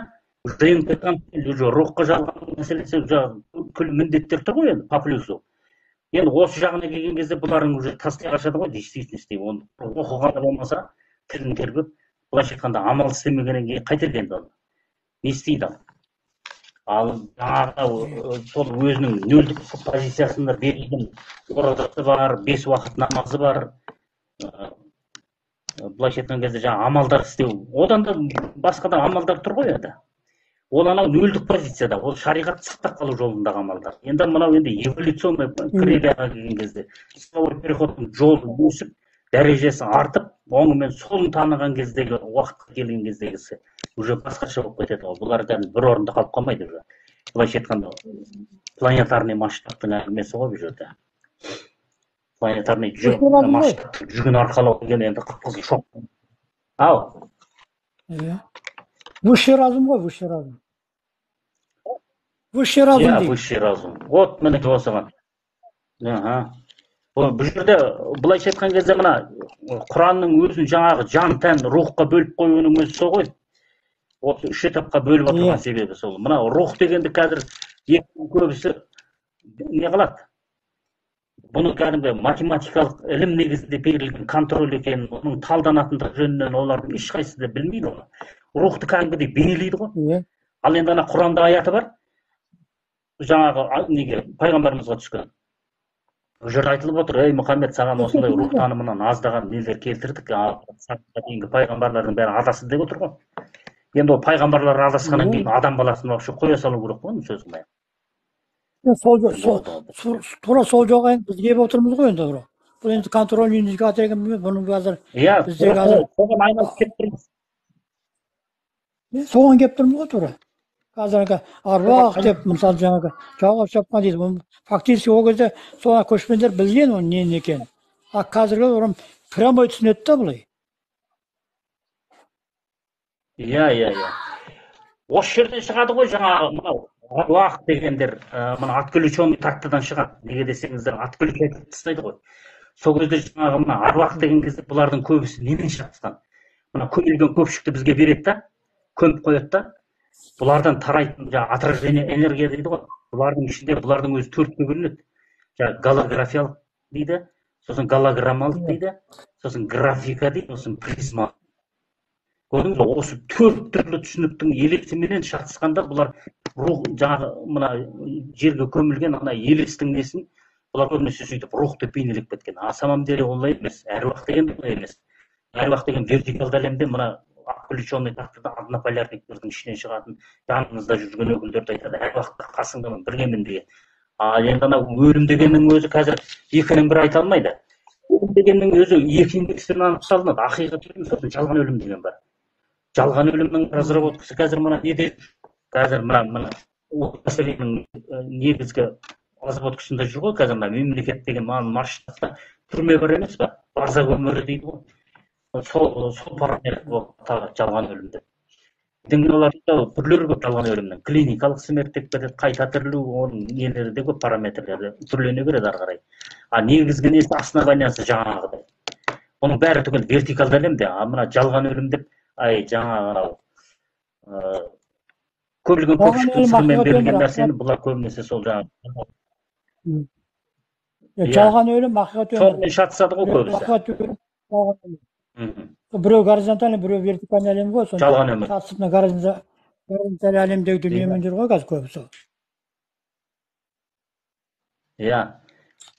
ДНК-дан уже рухқа жалғану мәселесі уже бүкіл міндеттер тұр ғой енді по плюсу. Енді осы жағына келген кезде бұлардың уже тастай қашады ғой действительности. Оны оқығаны болмаса тілін тербеп, былайша айтқанда амал істемегеннен кейін қайтеді енді оны? Не істейді ал? Ал жаңағы сол өзінің нөлдік позициясында берілген оразасы бар, 5 уақыт намазы бар, былайша айтқан кезде жаңа амалдар істеу, одан да басқа да амалдар тұр ғой енді. Ол анау нөлдік позицияда, ол шариғат сақтап қалу жолындағы амалдар. Енді мынау енді эволюционный кривияға келген кезде цифровой переходтың жолы өсіп, дәрежесі артып, оңы мен солын таныған кездегі уақытқа келген кездегісі уже басқаша болып кетеді ғой. Бұлар дәл бір орында қалып қалмайды уже. Былайша айтқанда планетарный масштабтың әңгімесі ғой бұл жерде. Планетарный масштабтың жүгін арқалау деген енді қып-қызыл шоқ. Ау. Иә. Высший разум ғой, высший разум. Высший разум дейді. Иә, высший разум. Вот мінекей осыған. Аха. Бұл жерде былайша айтқан кезде мына Құранның өзін жаңағы жан, тән, рухқа бөліп қоюының өзі сол ғой. Осы үш этапқа бөліп отырған себебі сол. Мына рух дегенді қазір екінің көбісі не қылады? Бұны кәдімгі математикалық ілім негізінде берілген контроль екенін, оның талданатындығы жөнінен олардың ешқайсысы да білмейді оны. Рухты кәдімгідей бейнелейді ғой. Ал енді ана Құранда аяты бар, жаңағы неге пайғамбарымызға түскен. Бұл жерде айтылып отыр, ей Мұхаммед, саған осындай рух танымынан аздаған нелер келтірдік, дейінгі пайғамбарлардың бәрі адасты деп отыр ғой. Енді ол пайғамбарлар адасқаннан кейін адам баласын вообще қоя салу керек қой, сөз қылмай. Сол тура сол жолға енді біз келіп отырмыз ғой енді. Бұл енді контроль индикатор деген бұның қазір иә, қазір соған айналып келіп тұрмыз. Соған келіп тұрмыз ғой тура. Қазіргі аруақ деп мысалы жаңағы жауап шапқан дейді. Фактически ол кезде сол көшпендер білген оның нені екенін. А қазіргі олар прямой түсінеді да былай. Иә, иә, иә. Осы жерден шығады ғой жаңағы мынау аруақ дегендер, мына отключенный тактыдан шығады. Неге десеңіздер, отключать етіп тастайды ғой. Сол кезде жаңағы мына аруақ деген кезде бұлардың көбісі немен шатысқан? Мына көмілген көпшікті бізге береді да, көміп қояды да. Бұлардан тарайтын жаңағы отражение энергия дейді ғой. Бұлардың ішінде бұлардың өзі төртке бөлінеді. Жаңағы голографиялық дейді, сосын голограммалық дейді, сосын графика дейді, сосын призма. Көрдіңіз бе? Осы төрт түрлі түсініктің елесіменен шатысқанда бұлар рух жаңағы мына жерге көмілген ана елестің несін бұлар көбінесе сөйтіп рух деп бейнелеп кеткен. А самом деле олай емес. Әруақ деген олай емес. Әруақ деген вертикалды әлемде мына отключенный тақтыда однополярниктердің ішінен шығатын жаныңызда жүрген өкілдерді айтады. Әруақты қасыңда біргемін деген. А енді ана өлім дегеннің өзі қазір екінің бірі айта алмайды. Өлім дегеннің өзі екі индекспен анықталынады. Ақиқат өлім, сосын жалған өлім деген бар. Жалған өлімнің разработкасы қазір мына неде? Қазір мына мәселенің негізгі разработкасында жүр ғой. Қазір мына мемлекет деген масштабта түрме бар емес па? Барзақ өмірі дейді ғой. Сол параметр болып тағы жалған өлім деп. Олардың түрлері көп жалған өлімнің. Клиникалық смерть деп кетеді, қайта тірілу, оның нелері де көп параметрлері түрлене береді ары қарай. А негізгі несі основаниясы жаңағыдай. Оның бәрі түгел вертикалды әлемде, а мына жалған өлім деп, ай жаңағы анау көмілген көпшіктің сырымен берілген нәрсені бұлар көбінесе сол жаңағы. Жалған өлім, ақиқат өлім. Сонымен шатысады ғой көбісі. Біреу горизонтальный, біреу вертикальный әлем ғой. Жалған өмір. Шатысып мына горизонтальный әлемдегі дүниемен жүр ғой қазір көбісі. Иә.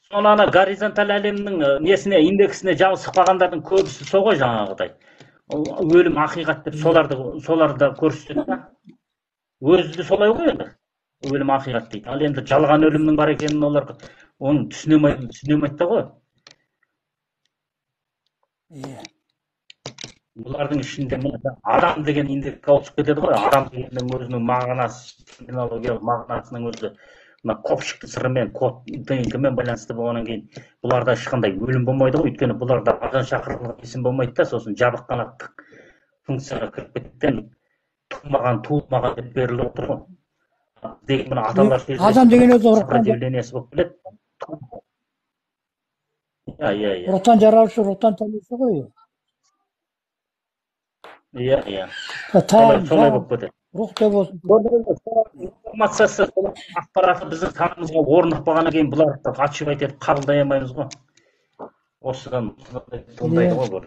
Соны ана горизонталь әлемнің несіне, индексіне жабысып қалғандардың көбісі сол ғой жаңағыдай. Өлім ақиқат деп соларды көрсетеді да. Өзі де солай ғой енді. Өлім ақиқат дейді. Ал енді жалған өлімнің бар екенін олар оны түсіне алмайды да ғой. Иә. Бұлардың ішінде адам деген индекске ауысып кетеді ғой. Адам дегеннің өзінің мағынасы, терминологиялық мағынасының өзі мына көпшікті сырымен, код ДНК-мен байланысты болғаннан кейін бұларда ешқандай өлім болмайды ғой. Өйткені бұларда азан шақырылған есім болмайды да, сосын жабық қанаттық функцияға кіріп кеткен, тумаған, туылмаған деп беріліп отыр ғой. Деген мына аталар адам деген өзі сопротивлениесі болып келеді. Иә, иә, иә. Рухтан жаралушы, рухтан танушы ғой. Иә, иә. Солай болып кетеді. Рух деп болсын. Информациясы, ақпараты біздің санамызға орнықпағаннан кейін бұларды отшивать етіп қабылдай алмаймыз ғой. Осыдан туындайды ғой бұл.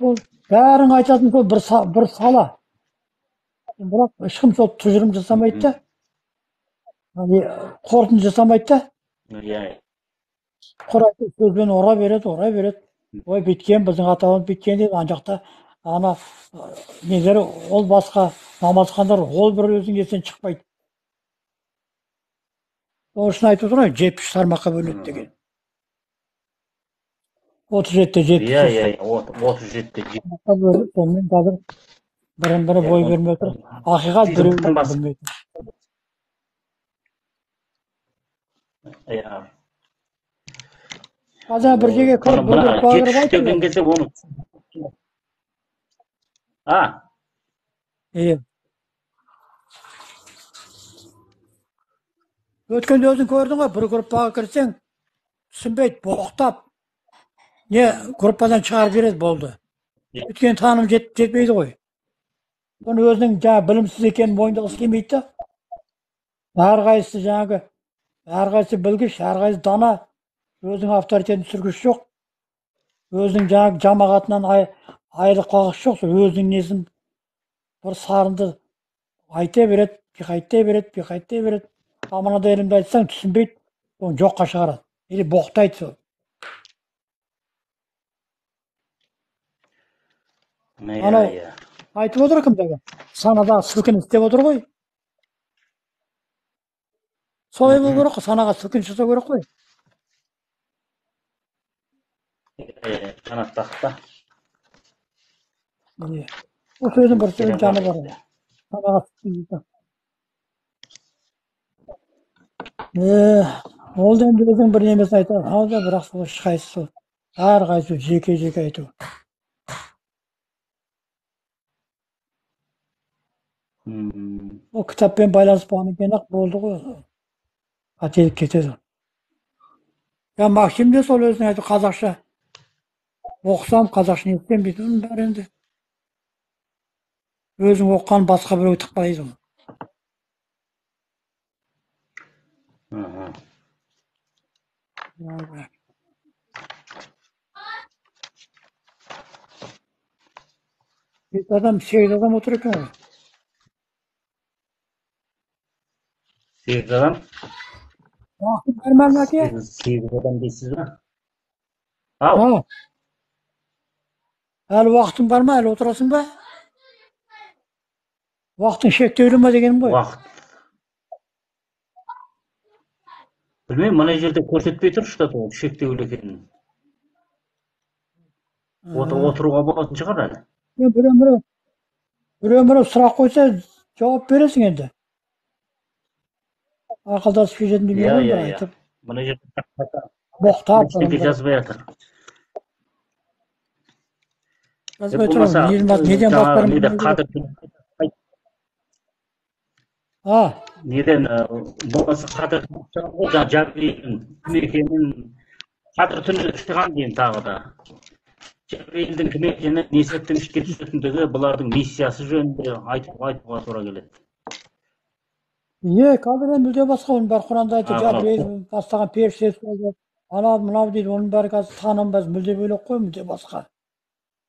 Ол бәрін айтатын сол бір сала. Бірақ ешкім сол тұжырым жасамайды да, қорытынды жасамайды да. Иә. Құр сөзбен ұра береді, ұра береді. Ой, бүйткен, біздің ата-бабамыз бүйткен дейді. Ана жақта ана нелер, ол басқа, намазхандар, ол бір өзінің есінен шықпайды. Сол үшін айтып отыр ғой, 73 тармаққа бөлінеді деген. 37-те 73. Иә, иә, 37-те 70. Бөліп, сонымен қазір бірін-бірі бой бермей отыр. Ақиқат біреу білмейді. Иә. Қазір бір жерге кіріп, бір группаға кіріп айтты. Деген кезде оны. А? Иә. Өткенде өзің көрдің ғой, бір группаға кірсең, түсінбейді, боқтап, не группадан шығарып жібереді, болды. Өйткені таным жетпейді ғой. Оны өзінің жаңа білімсіз екенін мойындағысы келмейді да. Әрқайсысы жаңағы, әрқайсысы білгіш, әрқайсысы дана, өзінің авторитетін түсіргісі жоқ. Өзінің жаңағы жамағатынан айырылып қалғысы жоқ, сол өзінің несін бір сарынды айта береді, қайта береді, қайта береді. А мынадай ілімді айтсаң түсінбейді, оны жоққа шығарады. Или боқтайды сол. Анау айтып отыр кім дағы? Санадағы сілкініс деп отыр ғой. Солай болу керек қой, санаға сілкініс жасау керек қой. Санаттақта. Ол сөздің бір сөздің жаны бар. Санаға сілкініс жасау. Ол да енді өзінің бір немесін айтады, ал да бірақ сол ешқайсысы сол. Әрқайсысы жеке-жеке айту. Ол кітаппен байланыс болғаннан кейін ақ болды ғой. Қателік кетеді. Я Максим де сол өзінің айту, қазақша оқысам, қазақша не етсем дейді, оның бәрі енді. Өзің оқыған басқа біреу тықпайды оны. Бес адам, 8 адам отыр екен ғой. 8 адам? Уақыт бар ма, Мәке? 8 адам дейсіз ба? Ау. Әлі уақытың бар ма? Әлі отырасың ба? Уақытың шектеулі ма дегенім ғой? Уақыт. Білмеймін, мына жерде көрсетпей тұр, что-то шектеулі екенін. Отыруға болатын шығар әлі. Біреу-біреу сұрақ қойса, жауап бересің енді. Ақылдасып шешетін дүние ғой, Иә, айтып. Мына жерде боқтап ештеңе жазбай жатыр. Жазбай тұр. Неден қадір неден болмаса қадір Жабрейілдің кім екенін, қадір түні шығған дейін тағы да. Жабрейілдің кім екенін, не себептен ішке түсетіндігі, бұлардың миссиясы жөнінде айтуға тура келеді. Е, қазір енді мүлде басқа, оның бәрі Құранда айтты, Жабрейіл бастаған періштесі болды, анау мынау дейді, оның бәрі қазір танымбаз, мүлде бөлек қой, мүлде басқа.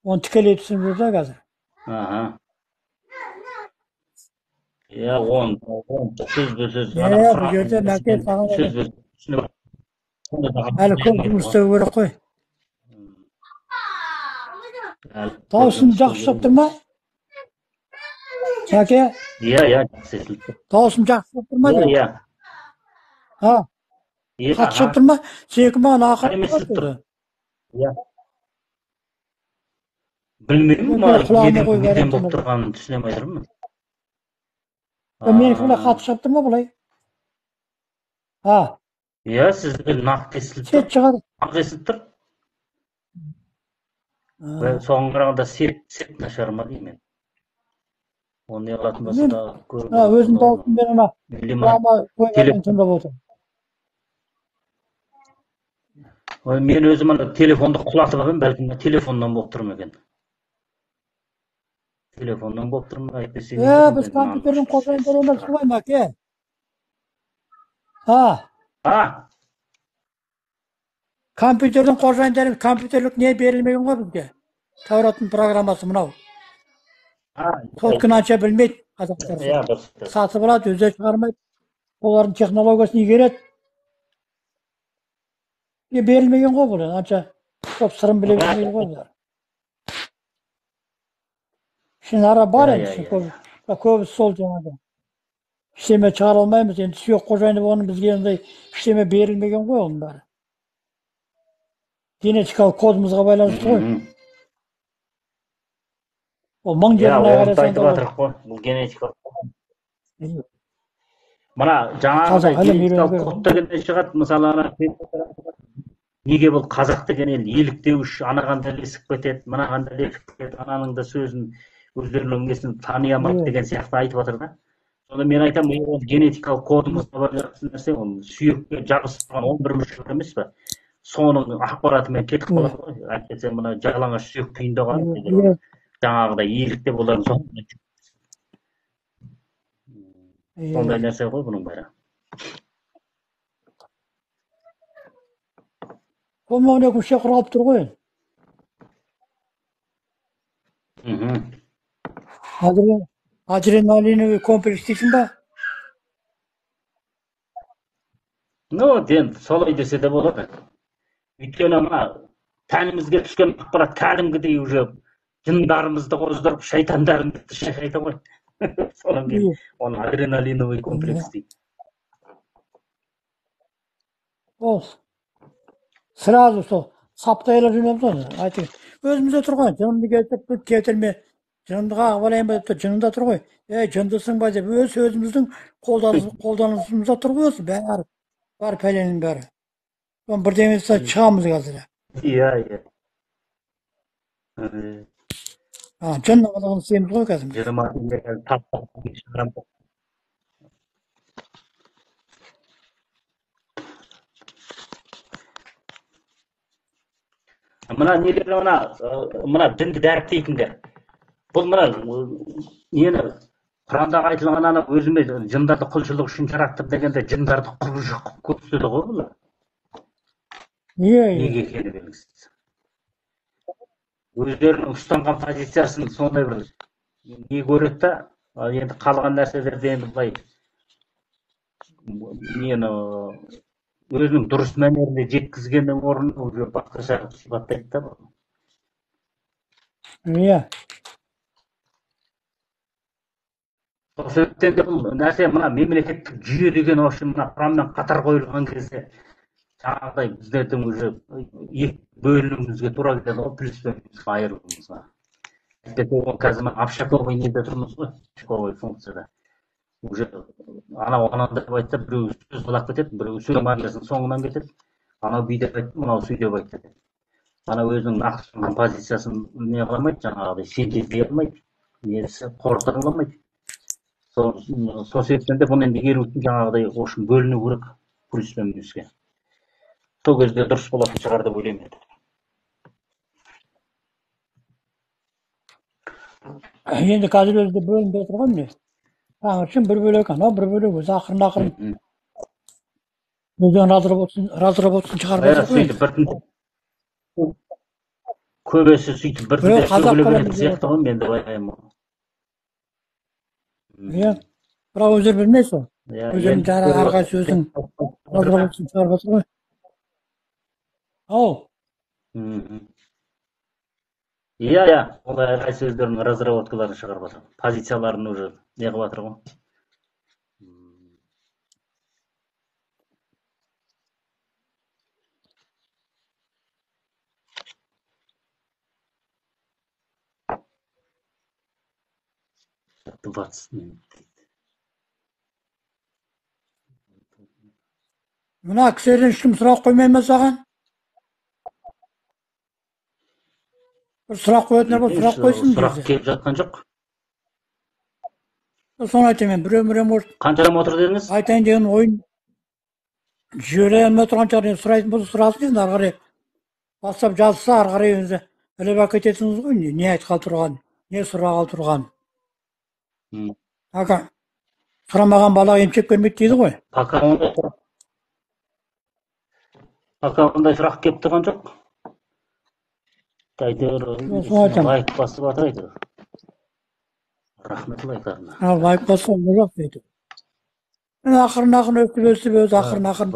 Оны тікелей түсініп жүр да қазір. Иә, он сөзбе-сөз. Е, бұл жерде Мәке саған әлі көп жұмыс істеу керек қой. Дауысым жақсы шығып тұр ма? Мәке? Иә, иә, жақсы естіліп тұр. Дауысым жақсы шығып тұр ма? Иә, иә. Қатты шығып тұр ма? Сенікі маған ақырын естіліп тұр. Иә. Білмеймін, неден болып тұрғанын түсіне алмай тұрмын. Менікі былай қатты шығып тұр ма былай? Иә, сіздікі нақты естіліп тұр. Сет шығады. Нақты естіліп тұр. Соған қарағанда сет нашар ма деймін. Оны не қылатын болса да көріп. Өзім дауысыммен ана құлағыма қойып тыңдап отырмын. Мен өзім ана телефонды құлатып алып, бәлкім телефоннан болып тұр ма екен. Телефоннан болып тұр ма, әйтпесе. Біз компьютердің қожайындары емес қой, Мәке. Компьютердің қожайындары, компьютерлік не берілмеген ғой бізге. Таураттың программасы мынау. Сотканы анша білмейді. Қазақтар Иә, дұрыс. Сатып алады, өздері шығармайды. Олардың технологиясын игереді. Берілмеген ғой бұл, анша көп сырын біле бермейді ғой бұлар. Ішінара бар енді, көбісі сол жаңағы. Ештеме шығара алмаймыз, енді сүйек қожайыны болғанын бізге ондай ештеме берілмеген ғой оның бәрі. Генетикалық кодымызға байланысты ғой. Ол мың жерін айтып жатырық қой, бұл генетикалық. Мына жаңағыдай генетикалық код дегеннен шығады, мысалы ана неге бұл қазақ деген ел еліктеуіш, анаған да ілесіп кетеді, мынаған да ілесіп кетеді, ананың да сөзін өздерінің несін тани алмайды деген сияқты айтып жатыр да. Сонда мен айтамын, ол генетикалық кодымызда бар нәрсе, ол сүйекке жабысып тұрған 11 мүшел емес пе? Соның ақпаратымен кетіп қалады ғой. Әйтпесе мына жалаңаш сүйек күйінде қалады. Жаңағыдай еліктеп олардың сондай нәрсе ғой бұның бәрі. Он екі мүше құралып тұр ғой. Адреналиновый комплекс дейсің ба? Ну, енді солай десе де болады. Өйткені мына тәнімізге түскен ақпарат кәдімгідей уже жындарымызды қоздырып, шайтандарымызды шайқайды ғой. Содан кейін оны адреналиновый комплекс дейді. Ол сразу сол саптайла жөнелді ғой. Айтып, өзімізде тұр ғой, жынымды кетіріп, кетірме, жынымды қағып алайын ба деп тұр, жынымда тұр ғой. Ей, жындысың ба деп, өз өзіміздің қолданысымызда тұр ғой осы, бәрі, бар пәленің бәрі. Соны бірдеңе жасап шығамыз қазір. Иә, иә. Жын қылығын істейміз ғой кәдімгі. Мына нелер, мына дінді дәріптейтіндер. Бұл мына нені Құрандағы айтылған ана өзіме жындарды құлшылық үшін жараттым дегенде жындарды құбыжық қылып көрсетеді ғой бұлар. Иә, иә. Неге екені белгісіз. Өздерінің ұстанған позициясын сондай бір не көреді да, енді қалған нәрселерді енді былай нені өзінің дұрыс мәнерінде жеткізгеннің орнына уже басқаша сипаттайды да. Иә. Сол себептен де бұл нәрсе мына мемлекеттік жүйе деген вообще мына құраммен қатар қойылған кезде жаңағыдай біздердің уже екі бөлінуімізге тура келеді ғой, плюс пен минусқа айырылуымызға. Әйтпесе ол қазір мына общаковый неде тұрмыз ғой, общаковый функцияда. Уже анау анандай деп айтса, біреу сөз балап кетеді, біреу сөз магиясының соңынан кетеді, анау бүй деп айтты, мынау сүй деп айтты деп. Анау өзінің нақты позициясын не қыла алмайды, жаңағыдай синтездей алмайды, несі қорыта алмайды. Сол себептен де бұны енді игеру үшін жаңағыдай общем бөліну керек плюс пен минуске. Сол кезде дұрыс болатын шығар деп ойлаймын енді. Енді қазір өзі де бөлінбей тұр ғой міне. Таңыршын бір бөлек, анау бір бөлек, өзі ақырын ақырын өздерінің разработкасын шығарып Иә, жатыр ғой. сөйтіп біртіндеп көбесі сөйтіп біртіндеп Қазақ сөгіле қана беретін сияқты ғой, мен де байқаймын. Иә, бірақ өздері білмейді сол. Иә, Өздерінің енді жара әрқайсысы өзінің разработкасын шығарып жатыр ғой. Ау. Иә, иә, ол әрқайсысы өздерінің разработкаларын шығарып жатыр. Позицияларын уже не қылып жатыр ғой. 20 минут. Мына кісілерден ешкім сұрақ қоймай ма саған? Бір сұрақ қоятындар болса, сұрақ қойсын Сұрақ бізде. келіп жатқан жоқ. Соны айтайын мен, біреу может Қанша адам отыр дедіңіз? айтайын деген ойын жібере алмай тұрған шығар, енді сұрайтын болса сұрасын, енді ары қарай бастап жазса, ары қарай өзі іліп әкетесіңіз ғой, не айтқалы тұрған, не сұрағалы тұрған. Ака, сұрамаған бала емшек бермейді дейді ғой. Пока ондай сұрақ келіп тұрған жоқ. Әйтеуір Соны айтамын. лайк басып жатыр әйтеуір. Рахмет лайктарына. Ал лайк басса жоқ дейді. Ақырын ақырын өсіп өсіп өзі ақырын ақырын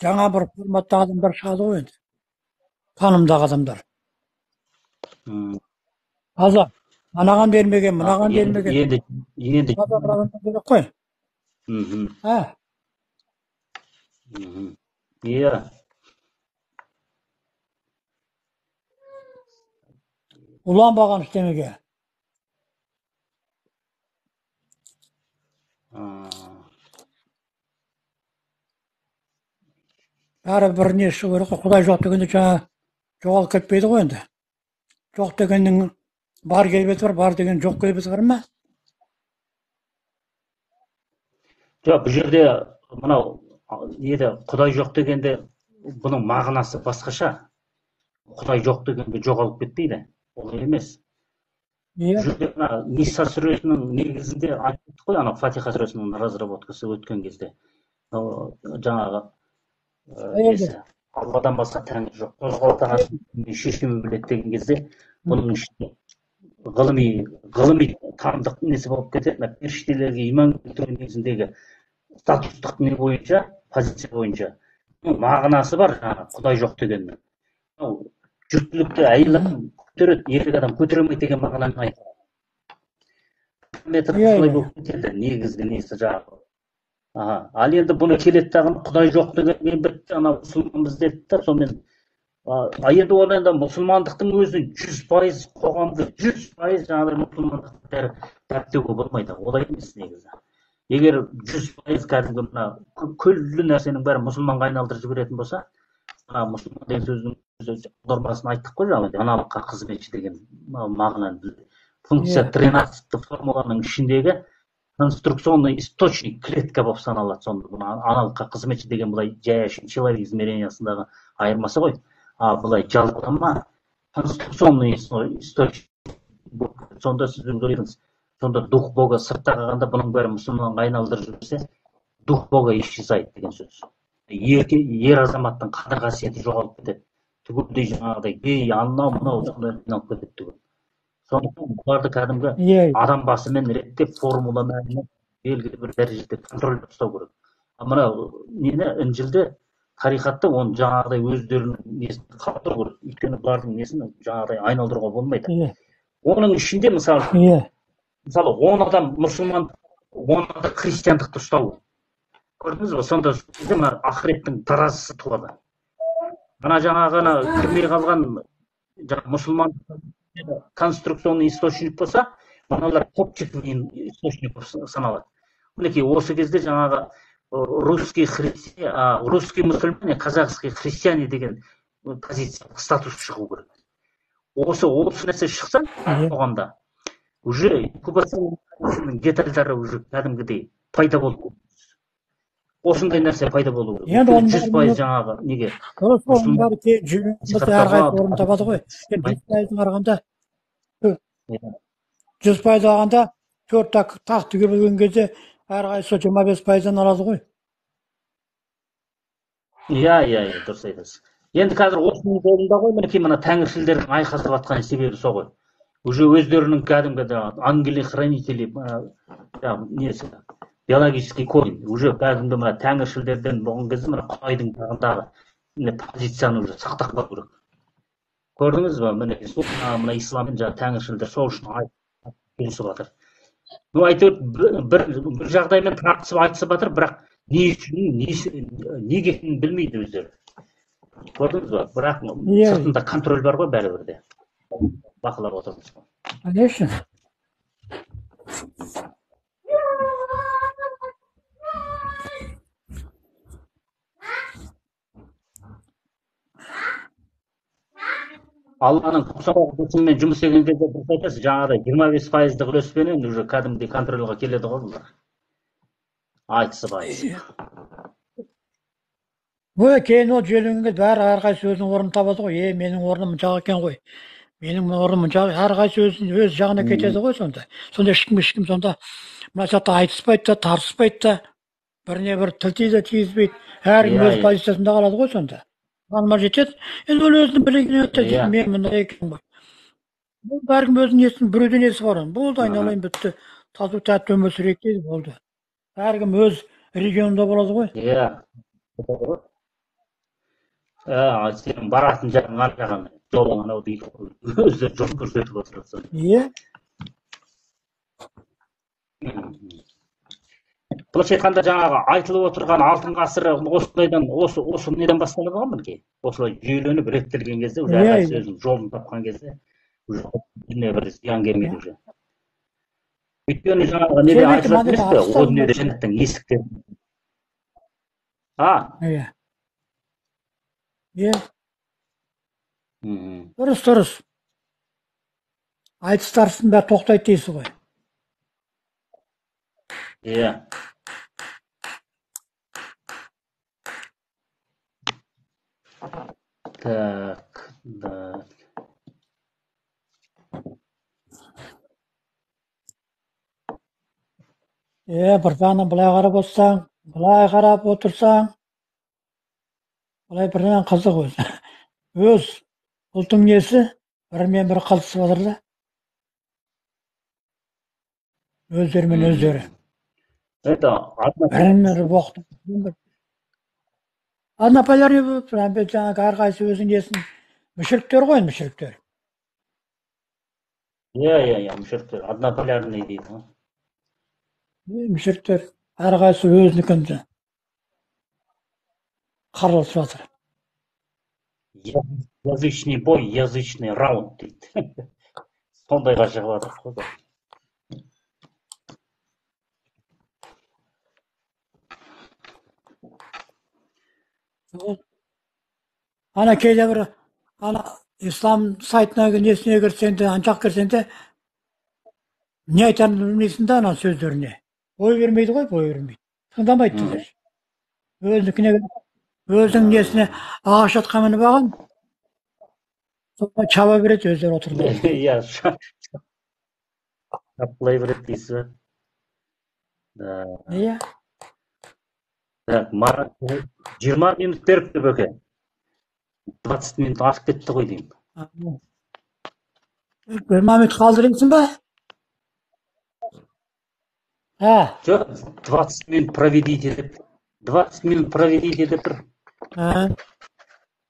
жаңа бір форматта адамдар шығады ғой енді. Танымдағы адамдар. Таза. Анаған бермеген, мынаған бермеген. Енді таза бір адамдар керек қой. Иә. Уланбаған ештеңеге. Бәрі бір не шығу керек қой. Құдай жоқ дегенде жаңа жоғалып кетпейді ғой енді. Жоқ дегеннің бар келбеті бар, бар деген жоқ келбеті бар ма? Жоқ, бұл жерде мынау неде Құдай жоқ дегенде бұның мағынасы басқаша. Құдай жоқ дегенге жоғалып кетпейді. Ол емес. Иә. Бұл жерде мына Ниса сүресінің негізінде айттық қой, ана Фатиха сүресінің разработкасы өткен кезде. Жаңағы несі, Алладан басқа тәңір жоқ, қозғалтаған шешімі біледі деген кезде бұның ішінде ғылыми танымдық несі болып кетеді. Мына періштелерге иман келтіру негізіндегі статустық не бойынша, позиция бойынша мағынасы бар жаңағы Құдай жоқ дегеннің. Жүктілікті әйел адам көтереді, еркек адам көтере алмайды деген мағынаны айтады. Метр солай болып кетеді негізгі несі жаңағы. Ал енді бұны келеді дағы Құдай жоқ дегенмен бітті, анау мұсылманбыз деді да, сонымен енді ол енді мұсылмандықтың өзі 100% қоғамды 100% жаңағыдай мұсылмандықты бәрі дәріптеуге болмайды. Олай емес негізі. Егер 100% кәдімгі мына күллі нәрсенің бәрі мұсылманға айналдырып жіберетін болса, мына мұсылман деген сөздің аудармасын айттық қой, жаңағыдай аналыққа қызметші деген мағынаны. Функция 13 формуланың ішіндегі конструкционный источник клетка болып саналады. Сонда бұны аналыққа қызметші деген былай жай әшейін человек измерениясындағы айырмасы ғой. А былай жалпылама конструкционный источник. Сонда сіз ойлаңыз, сонда дух Бога сыртта қалғанда бұның бәрі мұсылманға айналдырып жіберсе, дух Бога исчезает деген сөз. Ер азаматтың қадір қасиеті жоғалып кетеді. Түгелдей жаңағыдай гей, анау мынау сондай айналып кетеді түгел. Сондықтан бұларды кәдімгі адам басымен реттеп формула мәнін белгілі бір дәрежеде контрольде ұстау керек. А мына нені Інжілде тарихатты оны жаңағыдай өздерінің несін қалдыру керек. Өйткені бұлардың несін жаңағыдай айналдыруға болмайды. Оның ішінде мысалы 10 адам мұсылман, 10 адам христиандықты ұстау. Көрдіңіз бе? Сонда мына ақыреттің таразысы туады. Мына жаңағы кірмей қалған мұсылман конструкционный источник болса, мыналар топчик источник болып саналады. Мінекей осы кезде жаңағы русский христиан, русский мусульмане, казахский христиане деген позиция, статус шығу керек. Осы нәрсе шықса қоғамда уже инкубацияның детальдары уже кәдімгідей пайда болып, осындай нәрсе пайда болу керек. Енді оның 100% жаңағы неге? Дұрыс, оның бәрі кейін жүйелі әрқайсысы орын табады ғой. Енді 100%-ын қарағанда, 100% алғанда 4 тақ түгел бөлген кезде әрқайсысы 25%-дан алады ғой. Иә, дұрыс айтасыз. Енді қазір осының жолында ғой, мінекей мына тәңіршілдердің айқасып жатқан себебі сол ғой. Уже өздерінің кәдімгі ангелы-хранители, несі, биологический корень, уже кәдімгі мына тәңіршілдерден болған кезде мына Құдайдың жағындағы позицияны уже сақтап қалу керек. Көрдіңіз бе? Мінекей сол мына ислам мен жаңағы тәңіршілдер сол үшін келісіп жатыр. Ну, әйтеуір бір жағдаймен тартысып айтысып жатыр, бірақ не үшін, неге екенін білмейді өздері. Көрдіңіз бе? Бірақ сыртында контроль бар ғой бәрібір де. Бақылап отырмыз ғой. Конечно. Алланың 99 есімімен жұмыс істеген кезде дұрыс айтасыз, жаңағыдай 25%-лық үлеспенен уже кәдімгідей контрольға келеді ғой бұлар. Айтысып. Ой, кейін ол жүйеленген кезде бәрі әрқайсысы өзінің орнын табады ғой. Е, менің орным мыншақ екен ғой. Менің орным мыншақ, әрқайсысы өз жағына кетеді ғой сонда. Сонда ешкім сонда мына жақта айтыспайды да, тартыспайды да, біріне бір тіл тигізбейді. Әркім өз позициясында қалады ғой сонда. Таныма жетеді. Енді ол өзінің білігіне өтеді. Мен мындай екенмін ғой. Бұл әркім өзінің несін, біреудің несі бар оның. Болды, айналайын бітті. Тату тәтті өмір сүрейік дейді, болды. Әркім өз регионында болады ғой. Иә. Сен баратын жерің ар жағын, жолың анау дейді. Өздері жол көрсетіп отырады. Иә. Былайша айтқанда жаңағы айтылып отырған алтын ғасыры осындайдан, осы неден басталып алған мінекей. Осылай жүйеленіп реттелген кезде, уже әрқайсысы өзінің жолын тапқан кезде, уже бір зиян келмейді уже. Өйткені жаңағы неде айтылатын емес пе, о дүниеде жәннаттың есіктері. Иә. Иә. Дұрыс, дұрыс. Айтыс тартыстың бәрі тоқтайды дейсіз ғой. Иә. Так, да. Бір жағынан былай қарап отырсаң, былай қарап отырсаң, былай бір жағынан қызық өзі. Өз ұлтың несі бірімен бірі қылтысып жатыр да. Өздерімен өздері. Бірімен бірі боқты. Однополярный болып, жаңағы әрқайсысы өзінің несін, мүшіріктер ғой, мүшіріктер. Иә, мүшіріктер, однополярный дейді. Мүшіріктер әрқайсысы өзінікін қырылысып жатыр. Язычный бой, язычный раунд дейді. Сондайға шығып жатыр қой. Ана кейде бір ана ислам сайтына несіне кірсең де, ана жаққа кірсең де, не айтарыңды білмейсің да ана сөздеріне. Бой бермейді ғой, бой бермейді. Тыңдамайды да. Өзінікіне, өзінің несіне ағаш атқа мініп алған, соны чаба береді, өздері отырып. Иә, шапқылай береді дейсіз бе? Иә. Так, Марат 20 минут беріпті бөке. 20 минут асып кетті ғой деймін. 20 минут қалдырайсың ба? Жоқ, 20 минут проведите деп. 20 минут проведите деп тұр.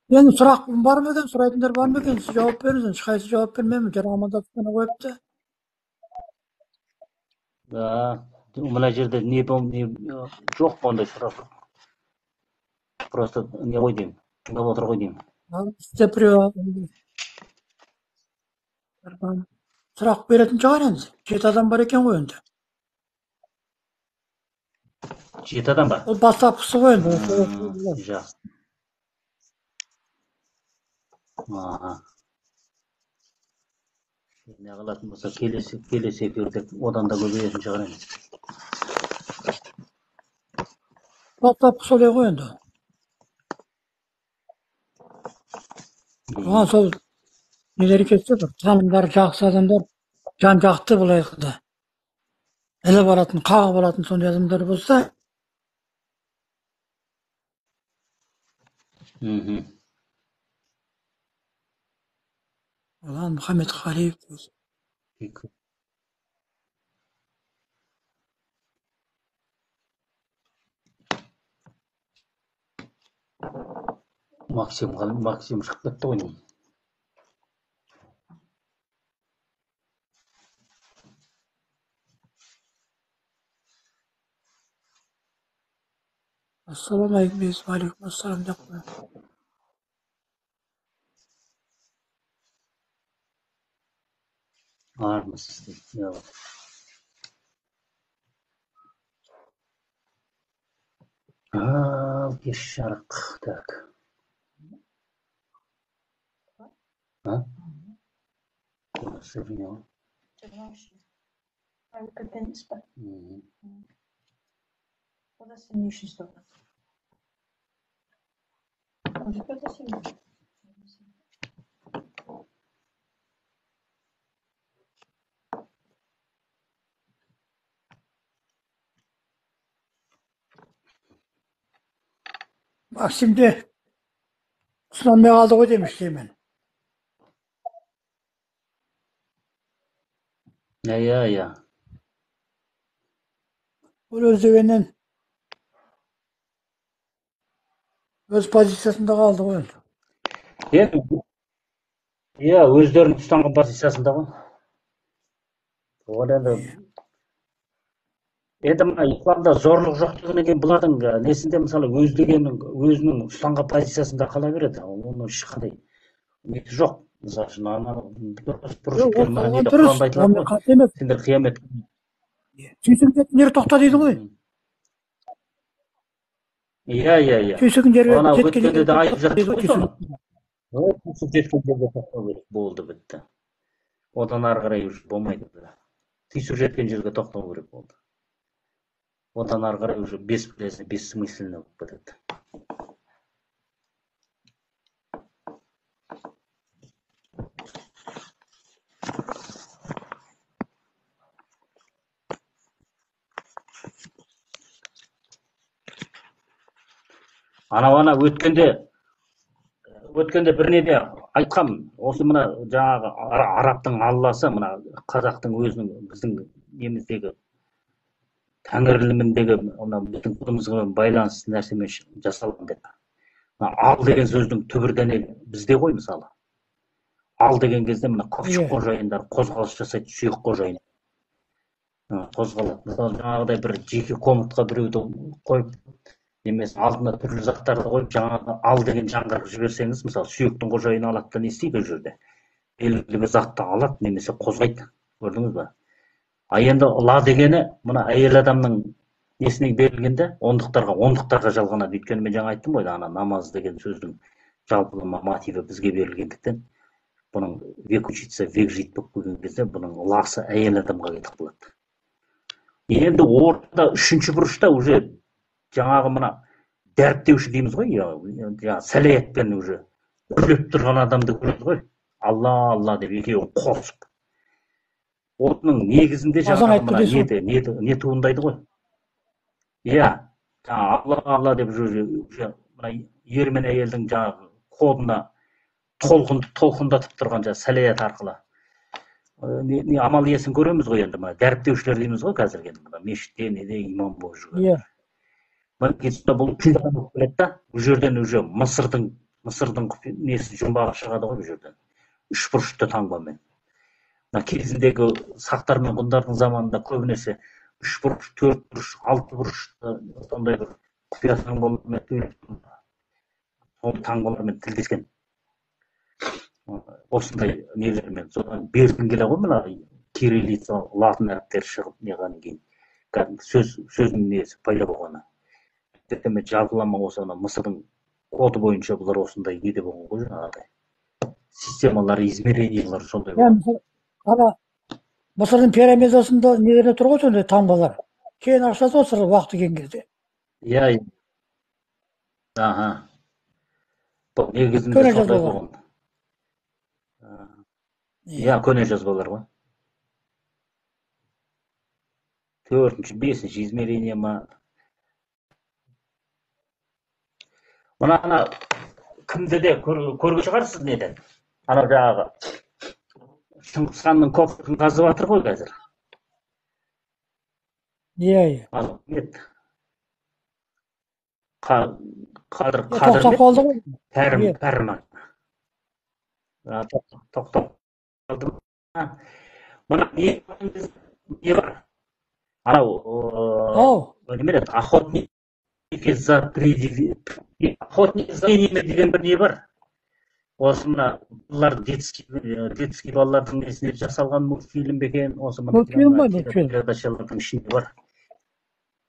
Енді сұрақ бар ма екен, сұрайтындар бар ма екен? Сіз жауап беріңіз, ешқайсысы жауап бермеймін. Жаңа амандасып қана қойыпты. Да, мына жерде не жоқ ондай сұрақ. Просто не ғой деймін, тыңдап отыр ғой деймін. Сұрақ беретін шығар енді. 7 адам бар екен ғой енді. 7 адам ба? Ол бастапқысы ғой енді. Жақсы. Не қылатын болса келесі эфирде одан да көбейетін шығар енді. Бастапқы солай ғой енді. Оған сол нелер кетсе, бір танымдар, жақсы адамдар, жан жақты былай айтқанда. Іліп алатын, қағып алатын сондай адамдар болса. Одан Мұхаммед Қалиев. Максим шығып кетті ғой деймін. Ассалаумағалейкум, алейкум ассалам деп қоямын. Армысыз дейді. Ал, кеш жарық. Так. А? Максимде ұсынылмай қалды ғой демеш деймін. Иә, иә. Ол өз дегеннен өз позициясында қалды ғой енді. Енді иә, өздерінің ұстанған позициясында ғой. Ол енді енді мына исламда зорлық жоқ дегеннен кейін бұлардың несінде мысалы өз дегеннің өзінің ұстанған позициясында қала береді. Оның ешқандай несі жоқ. Мысалы үшін ана дұрыс, онымен қарсы емес. Сендер қиямет сүйсігін жеткен жері тоқта дейді ғой. Иә, иә, иә. Сүйсігін жері Ана жеткен өткенде жерде де айтып тоқта жатты дейді ғой, ғой сүйсігін. соны. Сүйсік жеткен жерде тоқтау керек. Болды, бітті. Одан ары қарай уже болмайды. Түйсік жеткен жерге тоқтау керек болды. Одан ары қарай уже бесполезно, бессмысленно болып кетеді. Анау ана өткенде бір неде айтқам, осы мына жаңағы арабтың алласы, мына қазақтың өзінің біздің неміздегі тәңір іліміндегі мына біздің құдымызға байланысты нәрсемен жасалған деп. Мына ал деген сөздің түбір дәнегі бізде ғой мысалы. Ал деген кезде мына көпшік қожайындар қозғалыс жасайды, сүйек қожайын қозғалады. Мысалы жаңағыдай бір жеке комнатқа біреуді қойып, немесе алдына түрлі заттарды қойып, жаңағы ал деген жаңғырып жіберсеңіз, мысалы сүйектің қожайыны алады да не істейді ол жерде? Белгілі бір затты алады, немесе қозғайды. Көрдіңіз ба? А енді ла дегені мына әйел адамның несіне берілгенде ондықтарға жалғанады. Өйткені мен жаңа айттым ғой, ана намаз деген сөздің жалпылама мотиві бізге берілгендіктен бұның век учиться, век жить болып келген кезде бұның ласы әйел адамға кетіп қалады. Енді ортада үшінші бұрышта уже жаңағы мына дәріптеуші дейміз ғой, жаңағы сәләятпен уже үрлеп тұрған адамды көреді ғой. Алла, Алла деп екеуін қосып. Отының негізінде жаңағы мына не туындайды ғой. Иә, жаңағы Алла, Алла деп уже мына ер мен әйелдің жаңағы кодына толқындатып тұрған жаңағы сәләят арқылы. Не амал иесін көреміз ғой енді мына дәріптеушілер дейміз ғой қазіргі енді мына мешітте неде имам болып жүрген. Иә. Мына бұл үшінші адам болып келеді да, бұл жерден уже Мысырдың несі жұмбағы шығады ғой бұл жерден. Үш бұрышты таңбамен. Мына кезіндегі сақтар мен ғұндардың заманында көбінесе үш бұрыш, төрт бұрыш, алты бұрышты сондай бір құпия таңбалармен сөйлеп, сол таңбалармен тілдескен. Осындай нелермен. Содан бертін келе ғой мына кириллица, латын әріптері шығып неғаннан кейін кәдімгі сөздің несі пайда болғаны. Тіпті жалпылама осы ана Мысырдың коды бойынша бұлар осындай неде болған ғой жаңағыдай. Системалар, измерениялар сондай болған. Ана Мысырдың пирамидасында нелерде тұр ғой сондай таңбалар. Кейін ашылады ғой сыр уақыты келген кезде. Иә. Аха. Бұл негізінде сондай болған. Иә, көне жазбалар ғой. Төртінші, бесінші измерение ма? Мына ана кімді де көрген шығарсыз неден? Ана жаңағы Шыңғыс ханның көпірін қазып жатыр ғой қазір. Иә, иә. Ал нет. Қадыр тоқтап қалды ғой. Пәрім, пәрман. Тоқтап қалды. Мына не бар? Анау неме еді? Охотники за привидениями деген бір не бар. Осы мына бұлар детский балалардың несіне жасалған мультфильм бе екен? Осы мына мультфильм ба, мультфильм? Передачалардың ішінде бар.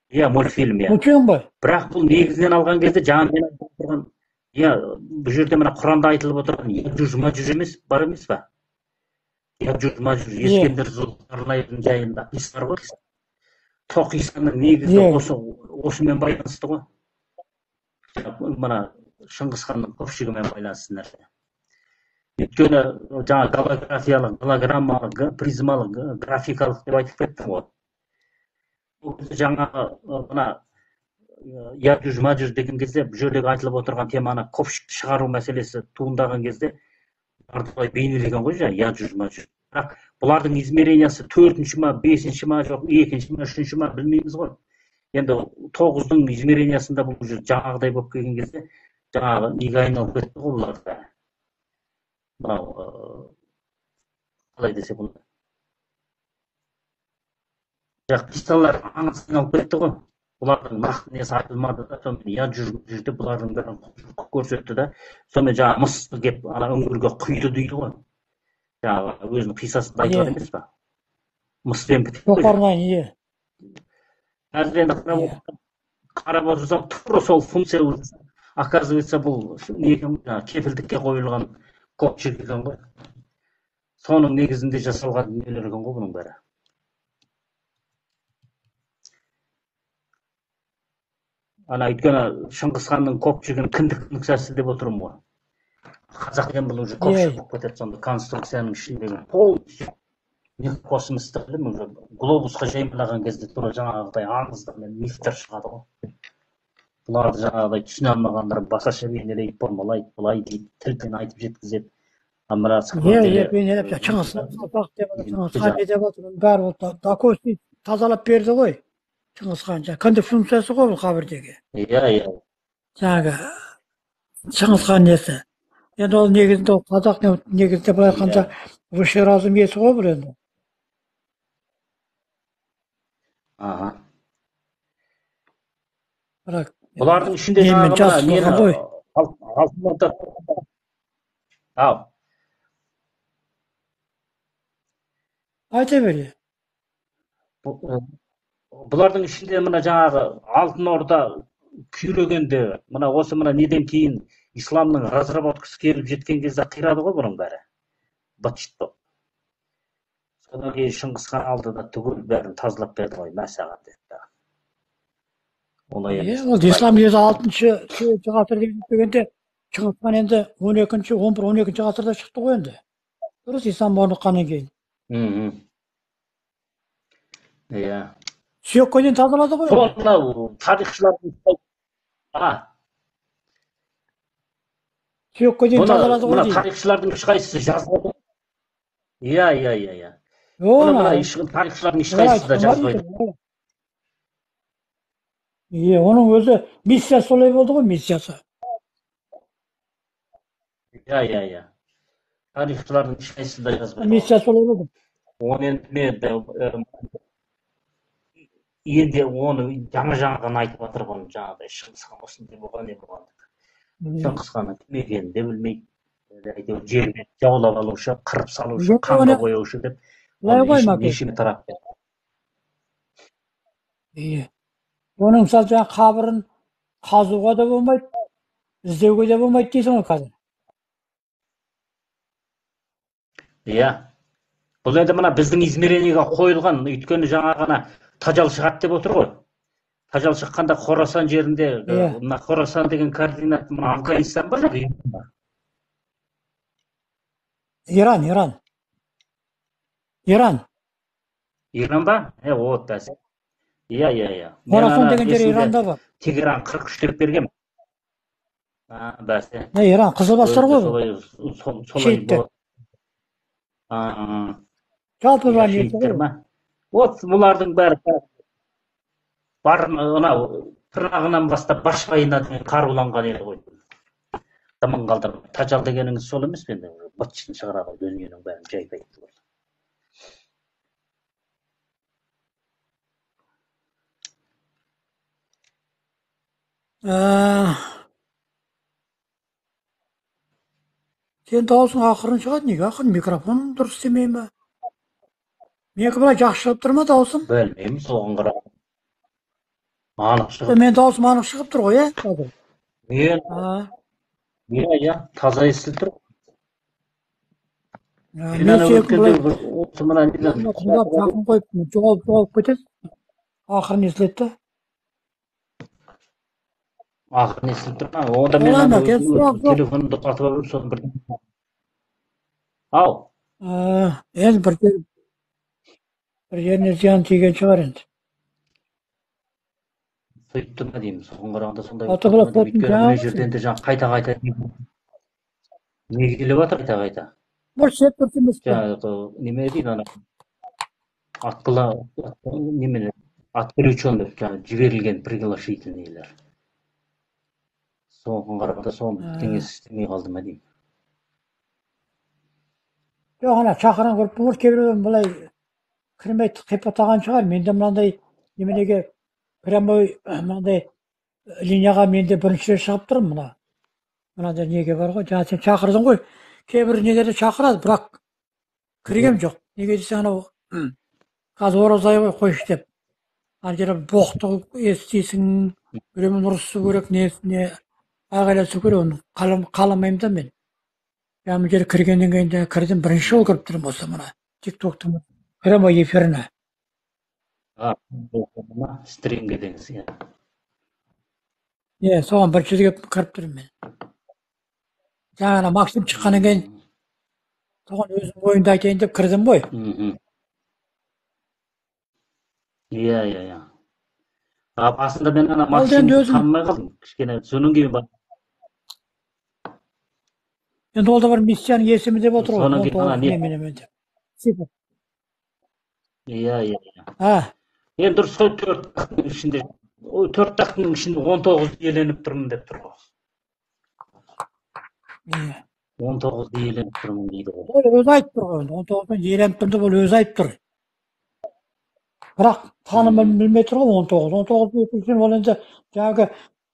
Иә, мультфильм, иә. Мультфильм ба? Бірақ бұл негізінен алған кезде жаңа мен айтып отырған, иә, бұл жерде мына Құранда айтылып отырған Яжуж Мажуж емес, бар емес па? Яжуж Мажуж, Ескендір Зұлқарнайдың жайында қисса бар ғой. Тоқисаның негізі осымен байланысты ғой. Мына Шыңғыс ханның көпшілігімен байланысты нәрсе. Өйткені жаңа голографиялық, голограммалық, призмалық, графикалық деп айтып кеттім ғой. Бұл кезде жаңағы мына Яжуж Мажуж деген кезде бұл жердегі айтылып отырған теманы көпшік шығару мәселесі туындаған кезде артылай бейнелеген ғой жаңа Яжуж Мажуж. Бірақ бұлардың измерениясы төртінші ма, бесінші ма, жоқ, екінші ма, үшінші ма білмейміз ғой. Енді 9-дың измерениясында бұл уже жаңағыдай болып келген кезде жаңағы неге айналып кетті ғой бұлар бәрі. Мынау қалай десе болады. Бірақ қиссалар аңыз айналып кетті ғой. Бұлардың нақты несі айтылмады да, сонымен я жүрді, бұлардың бәрін көрсетті да, сонымен жаңағы мысты кеп ана үңгірге құйды дейді ғой. Жаңағы өзінің қиссасында айтылады емес па? Мыспен бітіп қойды. Иә. Қазір енді қарап отырсам, тура сол функция, оказывается, бұл не екен, кепілдікке қойылған копчик екен ғой. Соның негізінде жасалған дүниелер екен ғой бұның бәрі. Ана өйткені Шыңғыс ханның копчигін кіндік функциясы деп отырмын ғой. Қазақ деген бұл уже копчик болып кетеді, сонда конструкцияның ішіндегі полностью космостық ілім уже глобусқа жаймалаған кезде тура жаңағыдай аңыздар мен мифтер шығады ғой. Бұларды жаңағыдай түсіне алмағандар басқаша бейнелейді, бұрмалайды, былай дейді, тілпен айтып жеткізеді. Мына Иә, бейнелеп Шыңғыс хан деп отыр, бәрі ол докосный тазалап берді ғой. Шыңғыс хан кіндік функциясы ғой бұл қабірдегі. Иә, иә. Жаңағы Шыңғыс хан несі. Енді ол негізінде ол қазақ негізінде былай айтқанда высший разум иесі ғой бұл енді. Аха. Бірақ бұлардың ішінде жаңағы мына Алтын Орда. Ау. Айта бер. Бұлардың ішінде мына жаңағы Алтын Орда күйрегенде, мына осы мына неден кейін исламның разработкасы келіп жеткен кезде қирады ғой бұның бәрі. Быт-шыт болып. Содан кейін Шыңғыс хан алды да түгел бәрін тазалап берді ғой, мә саған деді. Олай емес. Ол ислам өзі 6-шы ғасыр деп дегенде Шыңғыс хан енді 12-ші, 11, 12-ші ғасырда шықты ғой енді. Дұрыс, ислам орныққаннан кейін. Иә. Сүйекке дейін тазалады ғой. Сол мынау тарихшылардың сүйекке дейін тазалады ғой. Мына тарихшылардың ешқайсысы жазбады. Иә, иә, иә, иә. Мына тарихшылардың ешқайсысы да жазбайды. Иә, оның өзі миссиясы солай болды ғой, миссиясы. Иә, иә, иә. Тарихшылардың ешқайсысы да жазбайды. Миссиясы солай болды. Оны енді мен енді оны жаңа-жаңа айтып жатыр ғой, жаңағыдай Шыңғыс хан осындай болған, не болған деп. Шыңғыс ханның кім екенін де білмейді. Әйтеуір жерді жаулап алушы, қырып салушы, қанға бояушы деп. Нешеме тарап берді. Иә. Оның мысалы жаңа қабірін қазуға да болмайды, іздеуге де болмайды дейсің ғой қазір. Иә. Бұл енді мына біздің измерениеге қойылған, өйткені жаңа ғана тажал шығады деп отыр ғой. Тажал шыққанда Хорасан жерінде, мына Хорасан деген координат мына Афганистан ба жоқ Иран ба? Иран, Иран. Иран. Иран ба? Вот бәсе. Иә, иә, иә. Хорасан деген жер Иранда бар. Тегеран 43 деп берген. Бәсе. Иран қызылбастар ғой бұл. Солай болады. Жалпы бар шииттер ма? Вот бұлардың бәрі бар, мынау тырнағынан бастап башпайына дейін қаруланған ел ғой. Дымын қалдырмай. Тажал дегеніңіз сол емес пе енді? Быт-шытын шығарады дүниенің бәрін жайпайды. Сен дауысың ақырын шығады, неге ақырын? Микрофон дұрыс істемей ме? Менікі былай жақсы шығып тұр ма дауысым? Білмеймін, соған қарап. Анық шығып. Мен дауысым анық шығып тұр ғой, иә? Мен иә, иә, таза естіліп тұр. Мен жақын қойып, жоғалып кетеді. Ақырын естіледі да. Ақырын естіліп тұр ма? Онда мен телефонымды қатып алып, соны бір. Ау. Енді бір жеріне зиян тиген шығар енді. Сөйтті ма деймін, соған қарағанда сондай. Өйткені мына жерден де жаңа қайта-қайта не келіп жатыр қайта-қайта. Бір сет дұрыс емес пе? Жаңағы неме дейді ана атқыла немене Отключен деп жаңа жіберілген приглашительныйлар. Соған қарағанда соның бірдеңесі істемей қалды ма деймін. Жоқ, ана шақырған группа бар, кейбіреулер былай кірмей қипақтаған шығар. Менде мынандай неменеге прямой мынандай линияға мен де бірінші рет шығып тұрмын мына. Мынандай неге бар ғой, жаңа сен шақырдың ғой. Кейбір нелерде шақырады, бірақ кіргем жоқ. Неге десең, анау қазір ораза айы ғой, қойшы деп. Ана жерде боқты естисің, біреумен ұрысу керек, не айғайласу керек, оны қаламаймын да мен. Жаңа мына жерге кіргеннен кейін де кірдім, бірінші жол кіріп тұрмын осы мына тиктоктың прямой эфиріне. Стримге деңіз, иә. Иә, соған бірінші рет кіріп тұрмын мен. Жаңа ана Максим шыққаннан кейін соған өзім ойымды айтайын деп кірдім ғой. Иә, иә, иә. Басында мен ана Максимді танымай қалдым, кішкене содан кейін бар. Енді ол да бір миссияның есімі деп отыр ғой. Содан кейін ана не? Иә, иә, иә. Енді дұрыс қой, 4 тақтың ішінде, 4 тақтың ішінде 19 иеленіп тұрмын деп тұр ғой. Иә. 19 иеленіп тұрмын дейді ғой. Ол өзі айтып тұр ғой, 19-дан иеленіп тұрмын деп ол өзі айтып тұр. Бірақ танымын білмей тұр ғой 19. 19 үшін ол енді жаңағы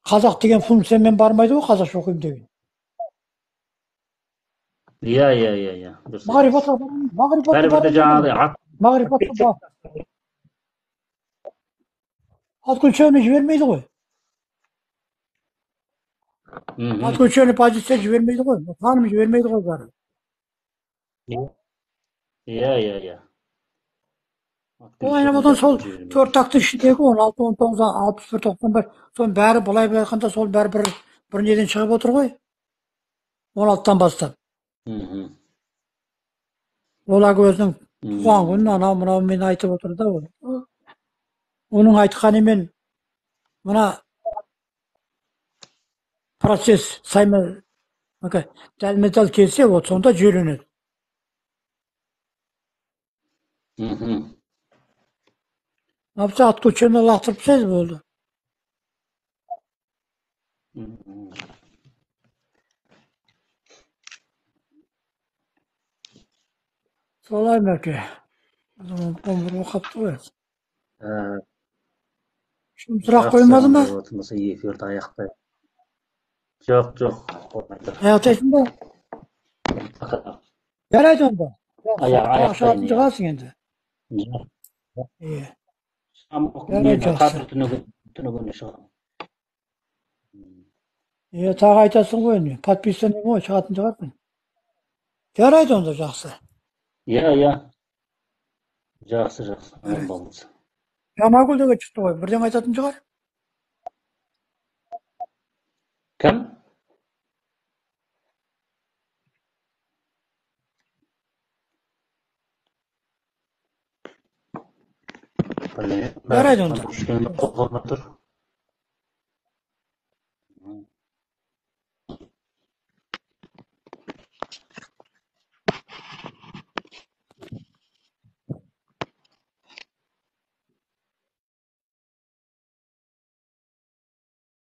қазақ деген функциямен бармайды ғой, қазақша оқимын деген. Иә, иә, иә, иә. Мағрифатқа, бәрібір де жаңағыдай мағрифатқа отключенный жібермейді ғой. Отключенный позиция жібермейді ғой, таным жібермейді ғой бәрі. Иә, иә, иә. Ол айналадан сол 4 тақтың ішіндегі 16, 19, 61, 91, соның бәрі былай былай айтқанда сол бәрі бір неден шығып отыр ғой. 16-тан бастап. Ол әлгі өзінің туған күнін анау мынаумен айтып отыр да ол. Оның айтқанымен мына процесс сайма дәлме-дәл келсе, вот сонда жүйеленеді. Апса отключение лақтырып тастайды болды. Солай мәке. Он қапты ғой. Шын сұрақ қоймады ма? Эфирді аяқтай. Жоқ, жоқ, қоймайды. Аяқтайсың ба? Жарайды онда. Аяқтайын. Шығасың енді. Иә. Қазір түнегіне шығамын. Е, тағы айтасың ғой енді. Подписанный ғой, шығатын шығарсың. Жарайды онда, жақсы. Иә, иә. Жақсы, жақсы. Аман болыңыз. Жанагүл деген шықты ғой, бірдеңе айтатын шығар? Кім? Жарайды онда. Қозғалмай тұр.